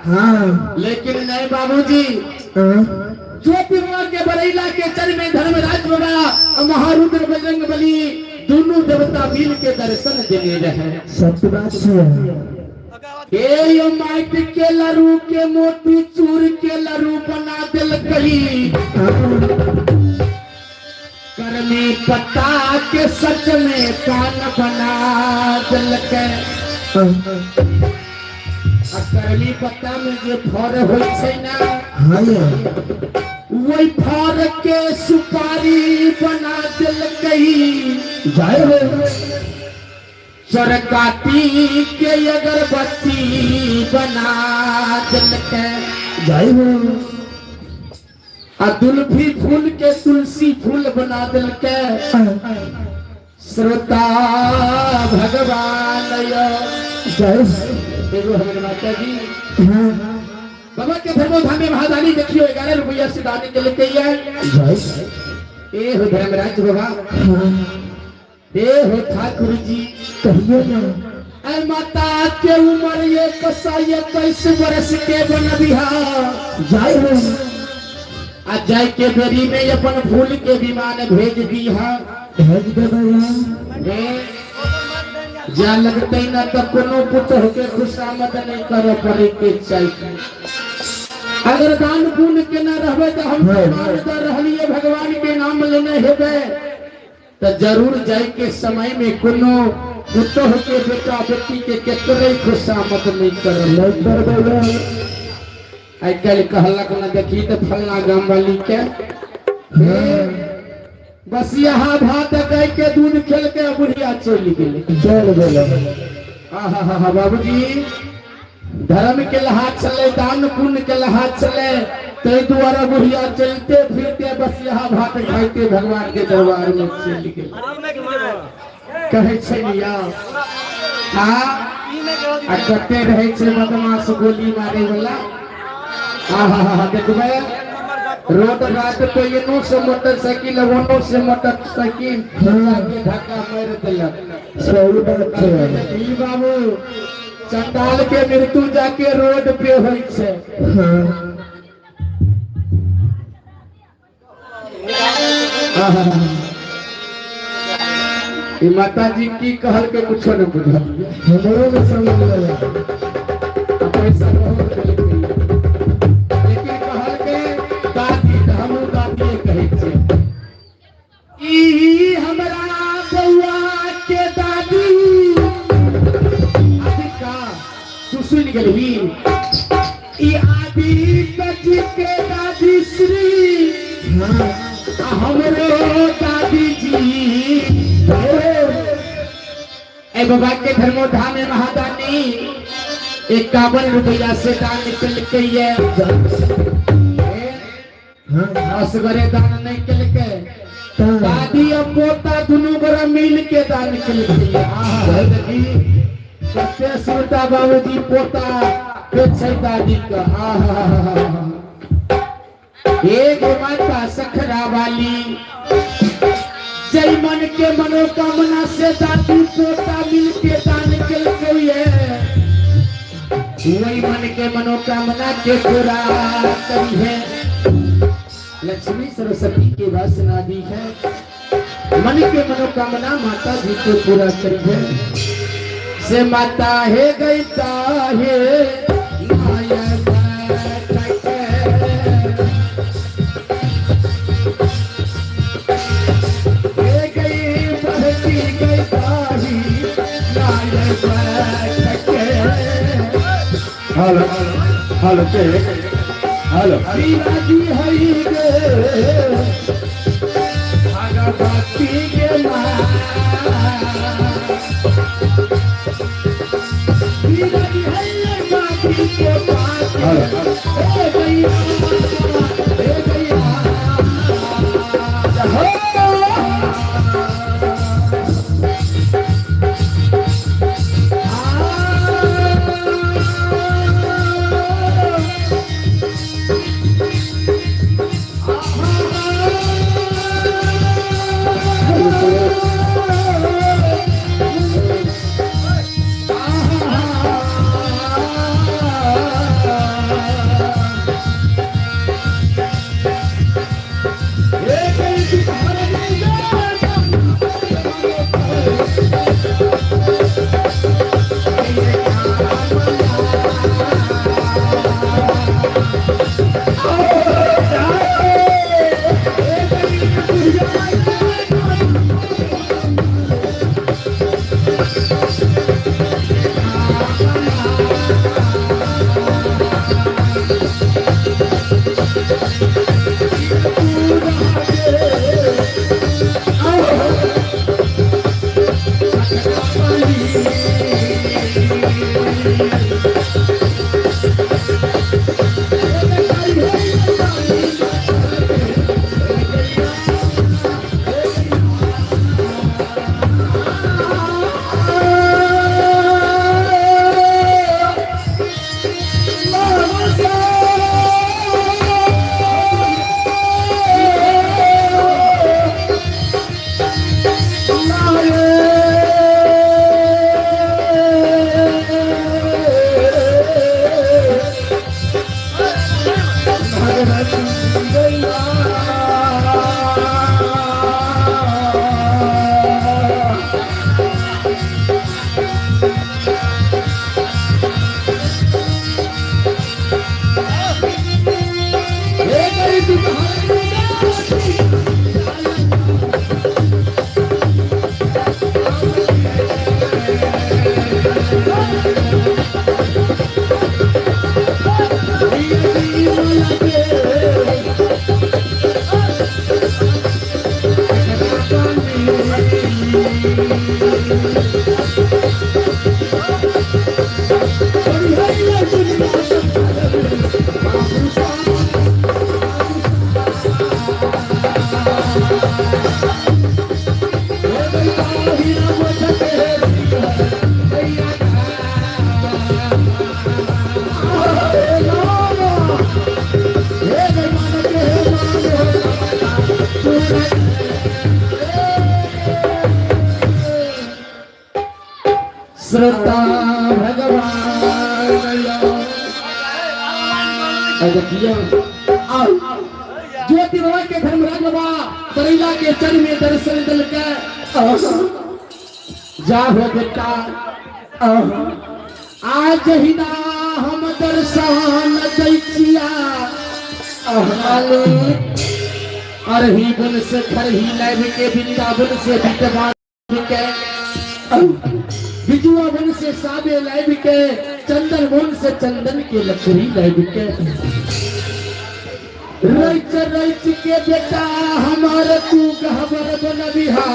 हाँ।
लेकिन नहीं बाबूजी,
हाँ।
ज्योति बाबा के बरैला के चर में धर्मराज बाबा और महारुद्र बजरंग बली दोनों देवता मिल के दर्शन देने रहे।
सत्य बात छै।
ए यो माइट के लरू के मोती चूर के लरू बना दिलकई। करमी पत्ता के सच में कान बना दिलकै। आ करमी पत्ता में जे फर होइ छै ना,
हाँ यौ।
वही फर के सुपारी बना दिलकै।
जाय हो।
चरकाती के अगरबत्ती बना दिलकै।
जाय हो।
आ दुल्फी फूल के तुलसी फूल बना दिलकै। श्रोता भगवान यो
जाय।
एगो हमर माता जी
हाँ।
बाबा के धर्मोधाम में महादानी देखियो 11 रुपया से दानी के ये।
जाय।
ए हो धर्मराज बाबा,
हाँ।
ए हो ठाकुर जी।
कहियो ना।
ऐ माता के उम्र ये कसा 21 वर्ष के बन बिहार
जाय हो।
आ जाय के बेरी में अपन फूल के विमान भेज दिहा।
भेज देबै यहाँ।
ए जा लगते ना तो कोनो पुतोह के खुशामद नहीं करे पड़े के चाहिए। अगर दान पुण्य के ना रहबे तो हम
हाँ।
मान दे रहलिए भगवान के नाम लेने हेबे तो जरूर जाय के समय में कोनो पुतोह के बेटा बेटी के केकरे खुशामद नहीं करे।
नहीं करबै यहाँ।
आइ काल्हि कहलक न देखी तऽ फलना गाम वाली के बस यहाँ भात गाय के दूध खेल के बुढ़िया चलि गेलै।
चल गेलै।
आहा हा हा बाबूजी, धर्म के लहाज छलै, दान पुण्य के लहाज छलै, ताहि दुआरे बुढ़िया चलते फिरते बस यहाँ भात खाइते भगवान के दरबार में चलि गेलै। कहै छै लिया आ आ कते रहै छै बदमाश गोली मारे वाला। आहा हा हा देखबै रोड रात पे एनो से मोटरसाइकिल ओनो से मोटरसाइकिल के धक्का मारि देलक।
सही बात छै।
ई बाबू चंडाल के मृत्यु जाके रोड पे होइ छै।
हाँ।
आहा। ई माता जी की कहल के कुछो न बुझल।
हमरो ने समझ लेबै।
पैसा बहुत देलकै, लेकिन कहल के दादी तऽ हमहूँ दादिए कहै छियै। ई हमरा बौआ के दादी आदिका तू सुनि गेलही? ई आदि जी के दादी श्री
हाँ।
आ हमरो दादी जी। ए बाबा के धर्मोधाम में महादानी 51 रुपया से दान केलकै।
हाँ।
असगरे दान नहीं केलकै,
तऽ
दादी और पोता दुनू गोरा मिल के दान केलकै। आहा देखी कते श्रोता बाबूजी पोता के छै दादी का। आहा एक माता सखरा वाली जय मन के मनोकामना से दादी पोता मिल के दान केलकै, वही मन के मनोकामना के पूरा करी है। लक्ष्मी सरस्वती के वासना दी है, मन के मनोकामना माता जी को पूरा करी है। से माता हे गईता हे
हेलो हेलो चेक हेलो
बिराजी हई गे भगवती के माँ बिराजी हई गे माटी के पास
हेलो
हे गैया हे गैया हो। श्रोता भगवान देखियो आओ ज्योति बाबा के धर्मराज बाबा करैला के चरण में दर्शन दिल के जा हो बेटा आज हिना हम दर्शन दैचिया अरही बुन से खरही लाइव के वृंदावन से बिटवा के बिजुआ वन से साबे लाइव के चंदन वन से चंदन के लकड़ी लाइव के रच रच के बेटा हमार तू गहबर बनबिहा।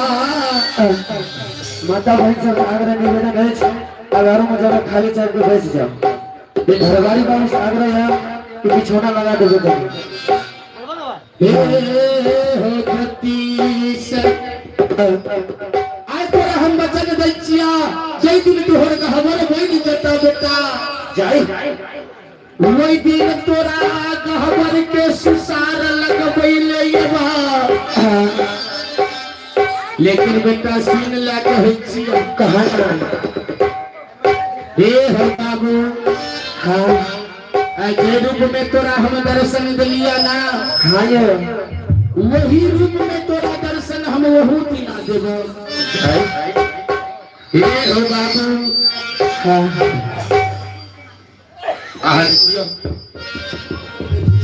माता बहन सब आग्रह निवेदन अछि, अगारो में जरा खाली चाप के बैस जाओ। घरवारी बाबू से आग्रह है कि बिछौना लगा देबे करी।
हे हो जतीश आइ तोरा हम वचन दै छिया, जै दिन तोहर गहबर बनि जेतौ बेटा
जाई
ओहि दिन तोरा गहबर के सुसार लगबै ले एबा। लेकिन बेटा सुन ले कहै छिया
कहाँ
हे हो बाबू,
हाँ
आइ जे रूप में तोरा हम दर्शन दिलिया ना,
हाँ ये
वही रूप में तोरा दर्शन हम वहू दिना देबो। हे हो बाबू,
हाँ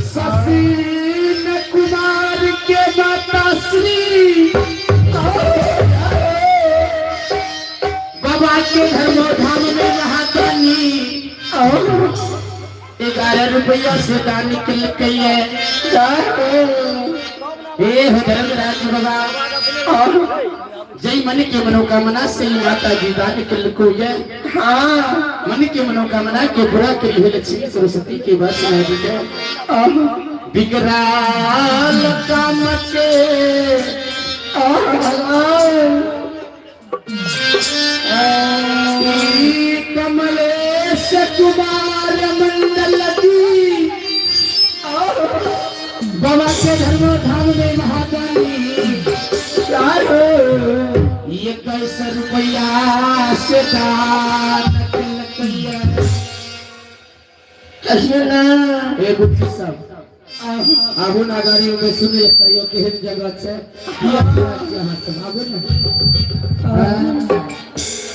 ससीन कुमार के माता श्री बाबा के धर्म धाम में महादानी रुपया से दान केलकैये। हे हो धर्मराज बाबा, जय मन के मनोकामना से ही माता जी दान केलको ये।
हाँ।
मन के मनोकामना के पूरा करी है लक्ष्मी सरस्वती के बस में जी के बिगड़ाल काम के कमलेश कुमार मंडल जी बाबा के धर्म धाम में महादानी 21 रुपया से दान केलकैया।
कहियो ना।
ए बुद्धि सब आबू ना, गाड़ी में सुन कहियो केहन जगह छै, किया छै अहाँ सब आबू ना। हाँ?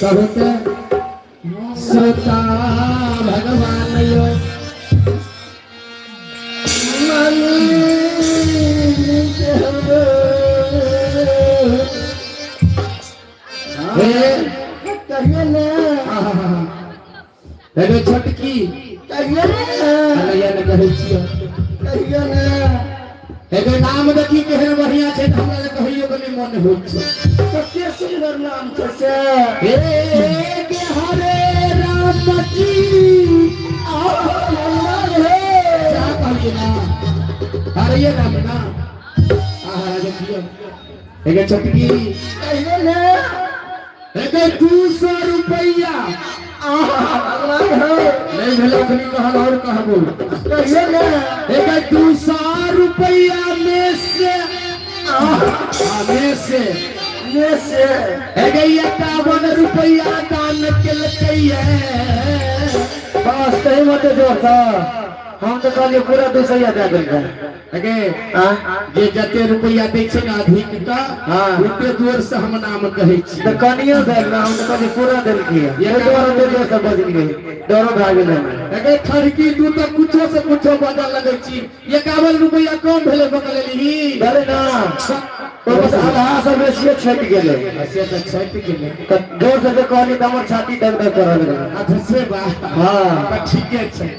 कहू तऽ श्रोता भगवान यो हे
कहियो ना।
हे छोटकी।
कहियो ना।
अरे ने कहै छियो।
कहियो ना।
एगो नाम देखी केहन बढ़िया छै, तऽ हमरा कहियो के नहि मन होइ छै।
कते सुंदर नाम छै से।
हे के हरे राम जी जा कहलियै ना, हरे राम ना। आहा देखियो एगो छोटकी।
कहियो ना।
एगो 200 रुपैया।
भगवान हो।
नहीं भेलो अखनी कहल और कहबो।
कहियो ना।
एगो 200 रुपैया में से हाँ, में से
में से
एगो 51 रुपैया दान केलकैये।
बस कहीं मत जोर था, हम तो कहलिए पूरा 200 दे देलकै।
एगे
हाँ?
जे जते रुपैया दै छै ने अधिक का,
हाँ।
ओते जोर से हम नाम कहै छी।
तऽ कनियो भेल ना, हम तऽ कहलिए पूरा देलकै। ये दुआरे ओते जोर से बजलियै, डरो भए गेलै।
एगे ठरकी, तू तऽ कुछो से कुछो बदल लगै छी। 51 रुपैया कम भेलै बदलेली?
भेलै ना, ओ बस आधा से बेसिए छटि गेलै।
से तऽ छटि गेलै।
तऽ जोर से जे कहलियै तऽ हमर छाती दर्द करऽ लगलै।
अच्छा से बात?
हाँ।
तऽ ठीके छै।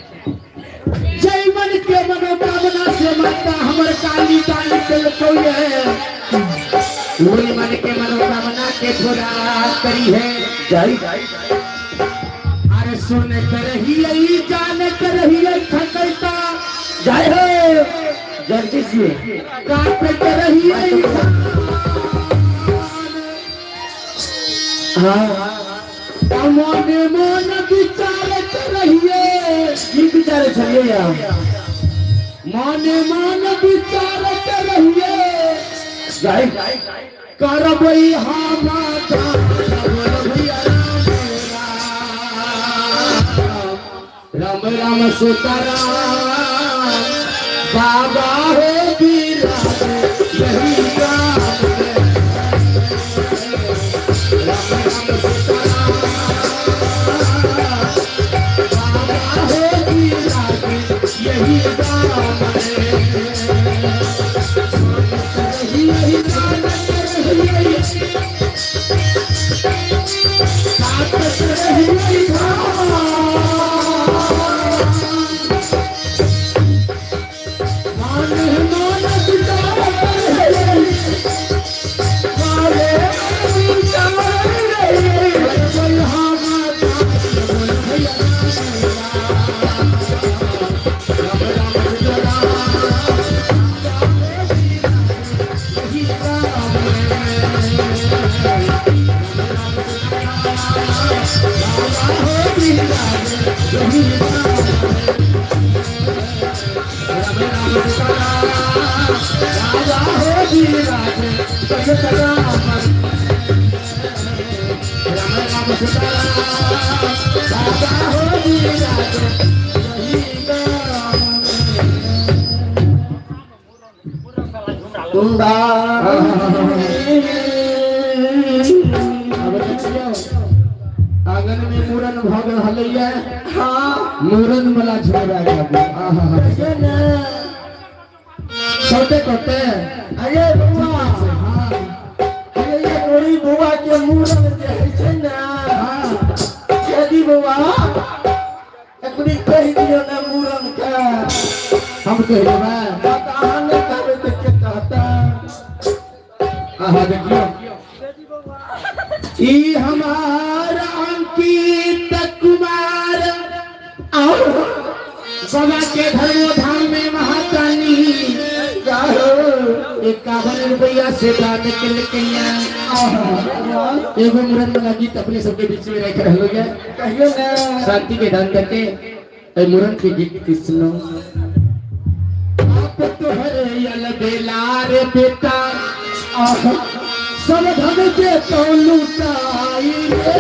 जय मन के मनोकामना से माता हमर काली दान केलकौ ये, ओहि मन के मनोकामना के पूरा करी है।
जाइ।
अरे सुन कर रही जान कर रही ठकैता।
जय हो जगदीश जी।
काट कर रही।
हाँ।
मने मन विचार कर रहिए।
की विचारे छलियै यार?
मने मन विचार कर रहिए।
जाइ।
करबै हम भैया राम राम राम सीताराम बाबा हो बीरा यही राम राम राम सीताराम बाबा हो बीरा यही राम यही राम यही काटत रही मान मान विचार
मारे विचार रहिए।
अब देखियौ आंगन में मूड़न भऽ गेल हलैया।
हाँ।
मूड़न वाला झोरा गाबू। आहा।
कहियो ना।
छोटे कोटे।
अरे बउआ।
हाँ।
अरे ये गोरी बउआ के मूड़न जे होइ छै ने।
हाँ।
छेदी बउआ, एखनी कहि दियौ ने मूड़न के।
हम कहि देबै।
बात अहाँ नहि कहबै तऽ के कहता?
अहाँ देखियौ, ई हमार अंकित कुमार
आओ
बाबा के धर्मधाम में महातानी 51 रुपया से दान केलकैया। एगो मुरन वाला गीत अपने सबके बीच में रख रहलो ये।
कहियो ने।
शांति के दान करके ए मुरन के गीत के सुनो। आप तोहरे यल बेलार बेटा, आह, सब धन के तो लुटाई रे।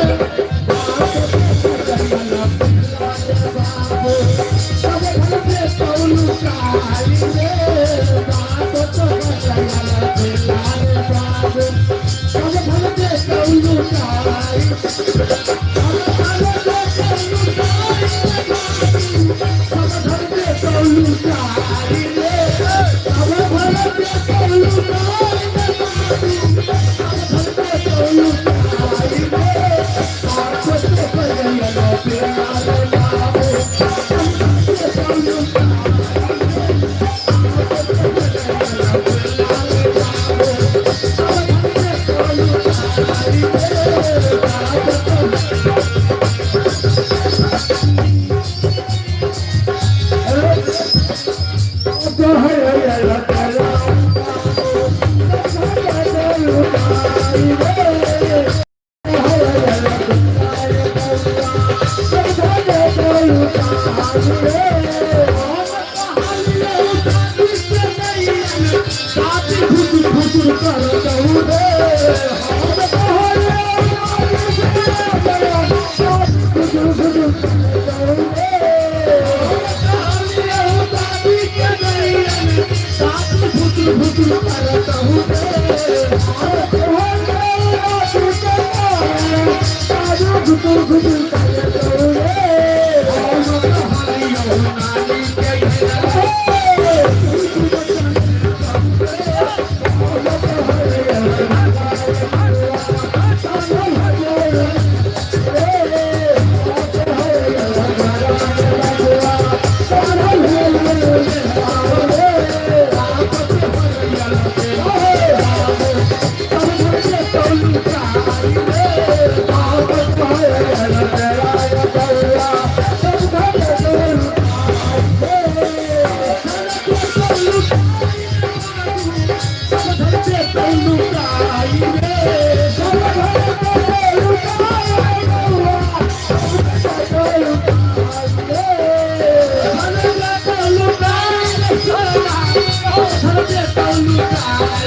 सब धन के तो लुटाई रे। बाप तोहरे यल बेलार बाबू, सब धन के तो लुटाई, सब धन के तो लुटाई रे बाबू, सब धन के तो लुटाई रे। सब धन के तो लुटाई रे बाबू, सब धन के तो लुटाई रे। बाप तोहरे यल बेलार बाबू, सब धन के तो लुटाई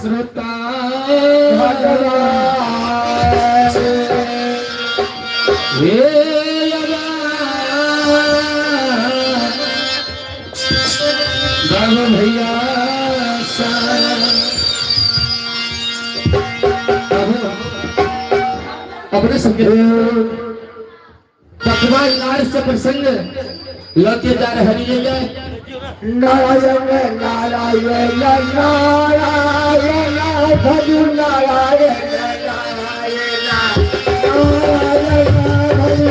श्रोता हे राम भैया, अपने सबके पकवा लार से प्रसंग लौटे जा रहे है।
नारायण नारायण नारायण भजु नारायण नारायण नारायण भजु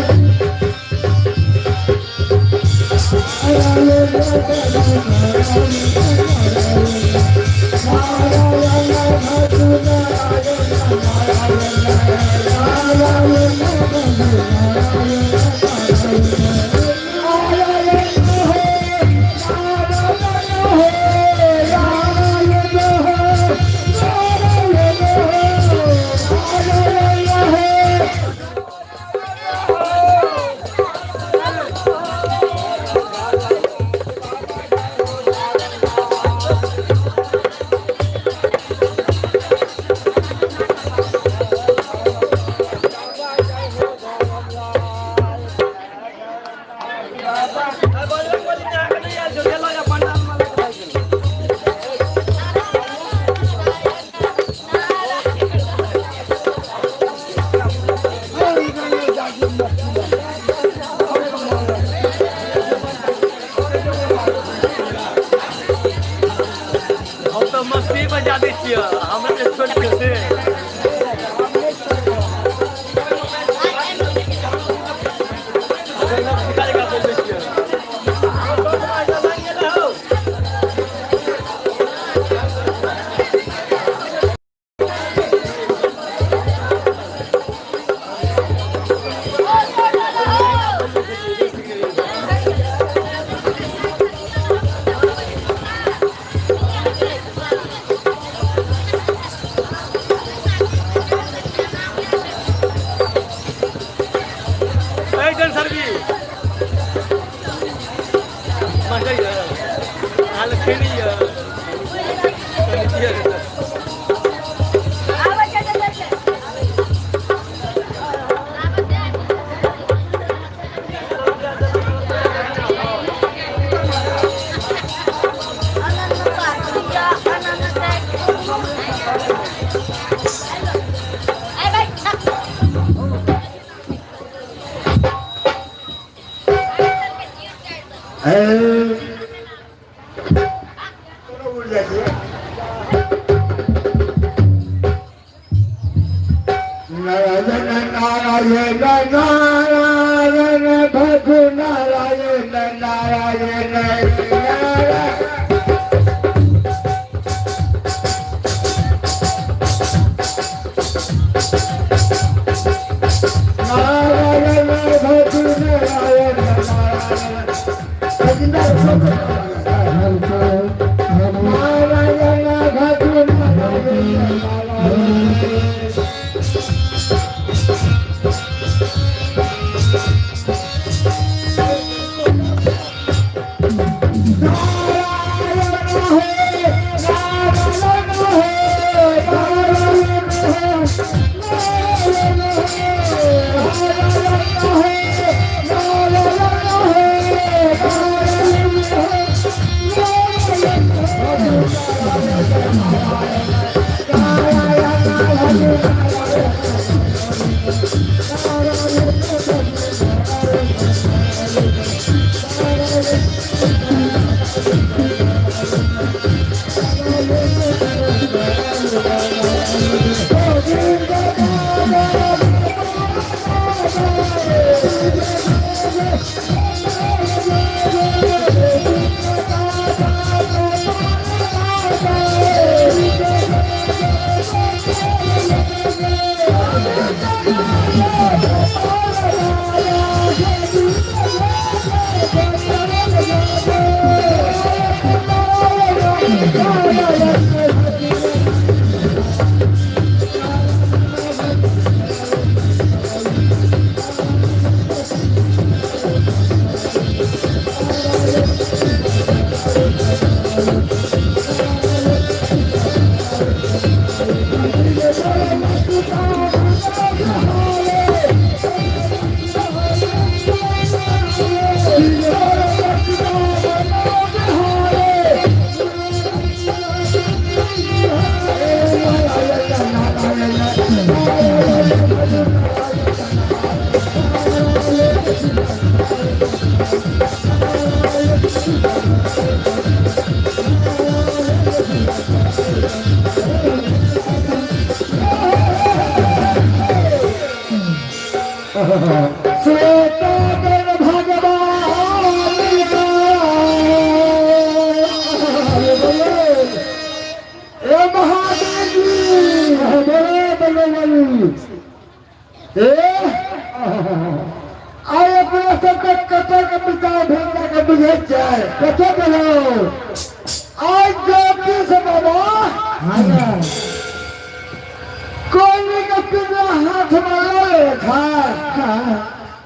Narayan Narayan भज नारायण नारायण नारायण। नारायण भज नारायण नारायण नारायण भज नारायण नारायण। श्वेतागर भगवान ए महादेव जी, बोले बजरंगबली। ए आइ अपना सबके कतऽ के विचार भेला के बुझै छै, कतऽ गेलौ आइ ज्योतिष बाबा कोयली के पिंजरा हाथ में लऽ ले छै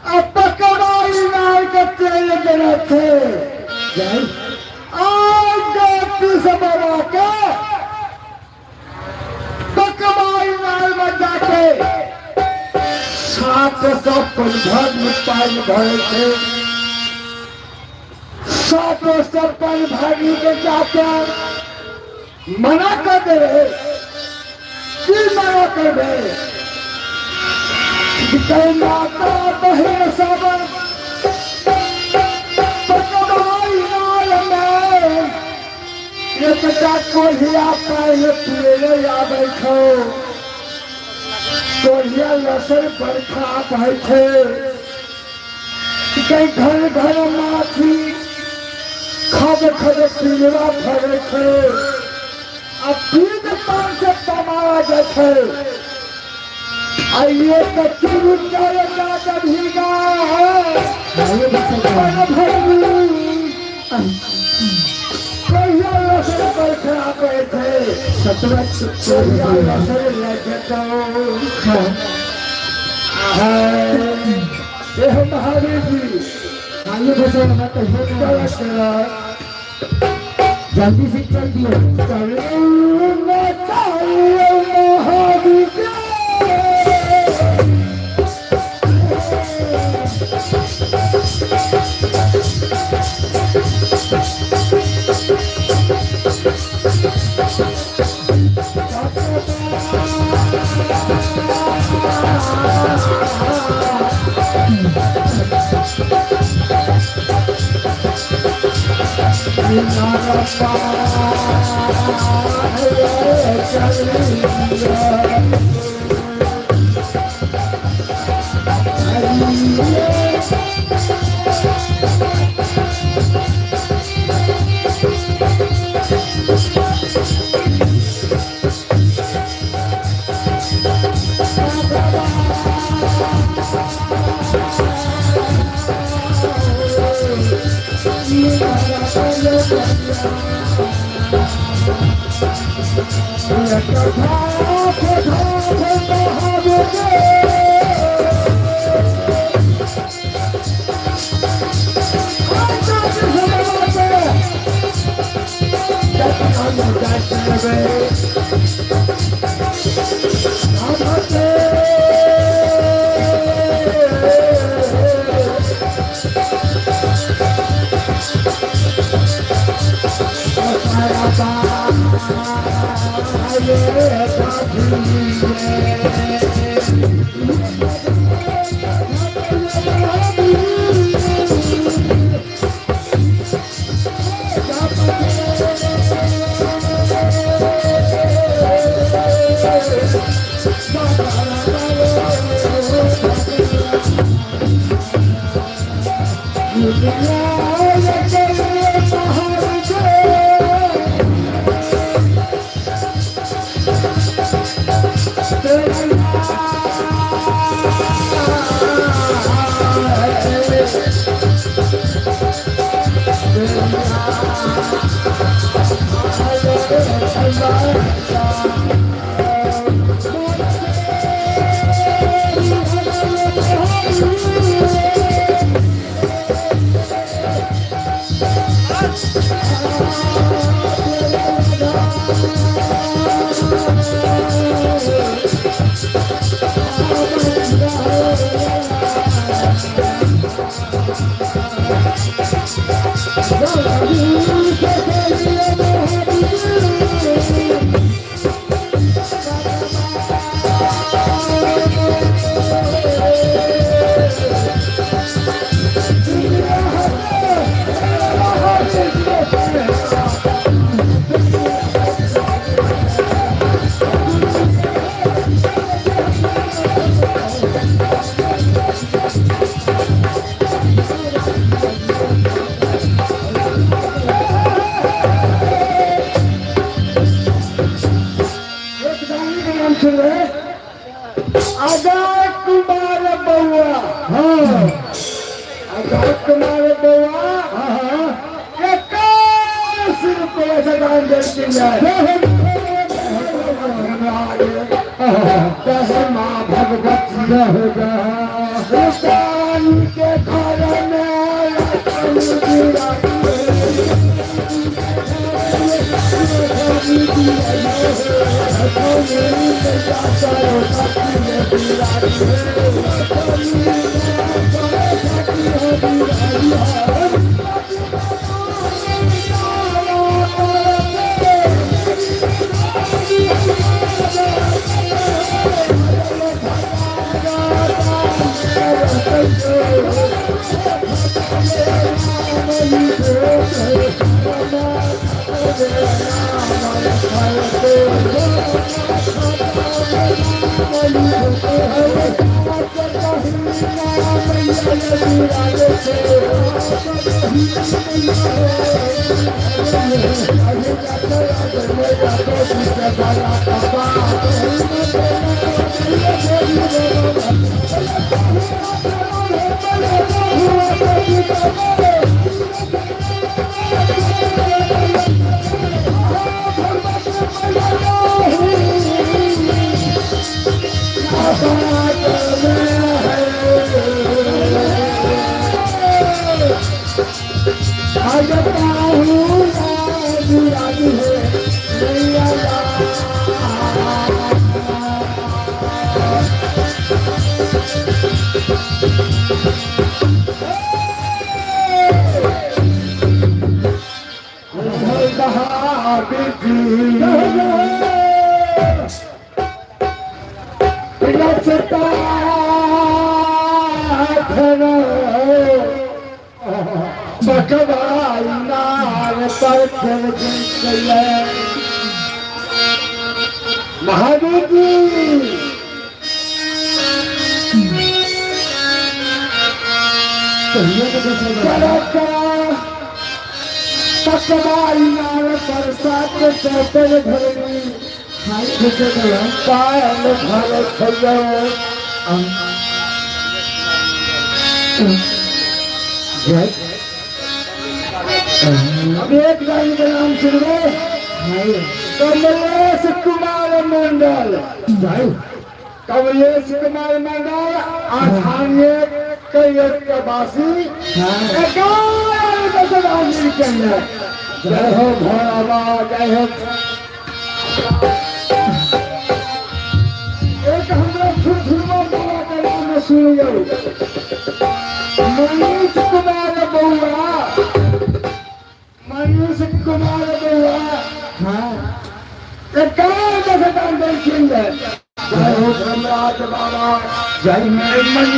आ पकड़ाई नार के चलि गेल छै। आइ ज्योतिष बाबा के पकड़ाई नार में जाके 700 पंधन पानि भरै छै। 700 पानि भागी के जाके मना कर दे रहे। की मना करबे? माता बहिन सब पकड़ाई नाल में एकटा कोढ़िया पानि पियले आबै छौ। कोढ़िया लसर बरखा होइ छै, कहीं घर घर माछी खद खद पिंजरा फड़ै छै आ पीद पान से कमाया जाइ छै। आ ये तऽ चुरू चार का भीगा
आइए बसल बाबा।
कहिया लसर बरखा आबै छै।
सतवा
कहिया लसर लए जेतौ।
हाँ।
एह महावीर जी।
आइए बसल बाबा, कहिए ना।
चल चल।
जल्दी से चल दियो।
महावीर। अजय कुमार बउआ।
हाँ।
अजय कुमार बउआ।
हाँ।
21 रुपये से दान देती है। जय माँ भगवती।
जय हो जय।
रुपानी के घर में लक्ष्मी Mahavir ji अब एक लाइन के नाम सुनबे। कमलेश कुमार मंडल, कमलेश कुमार मंडल स्थानीय कई वासी। जय हो भोला, जय हो। एक हमरा छुरछुरमा बाबा के नाम सुनियौ, मनीष कुमार बउआ, मनीष कुमार बउआ। हाँ, 51 दान देलखिन। जय हो धर्मराज बाबा, जय।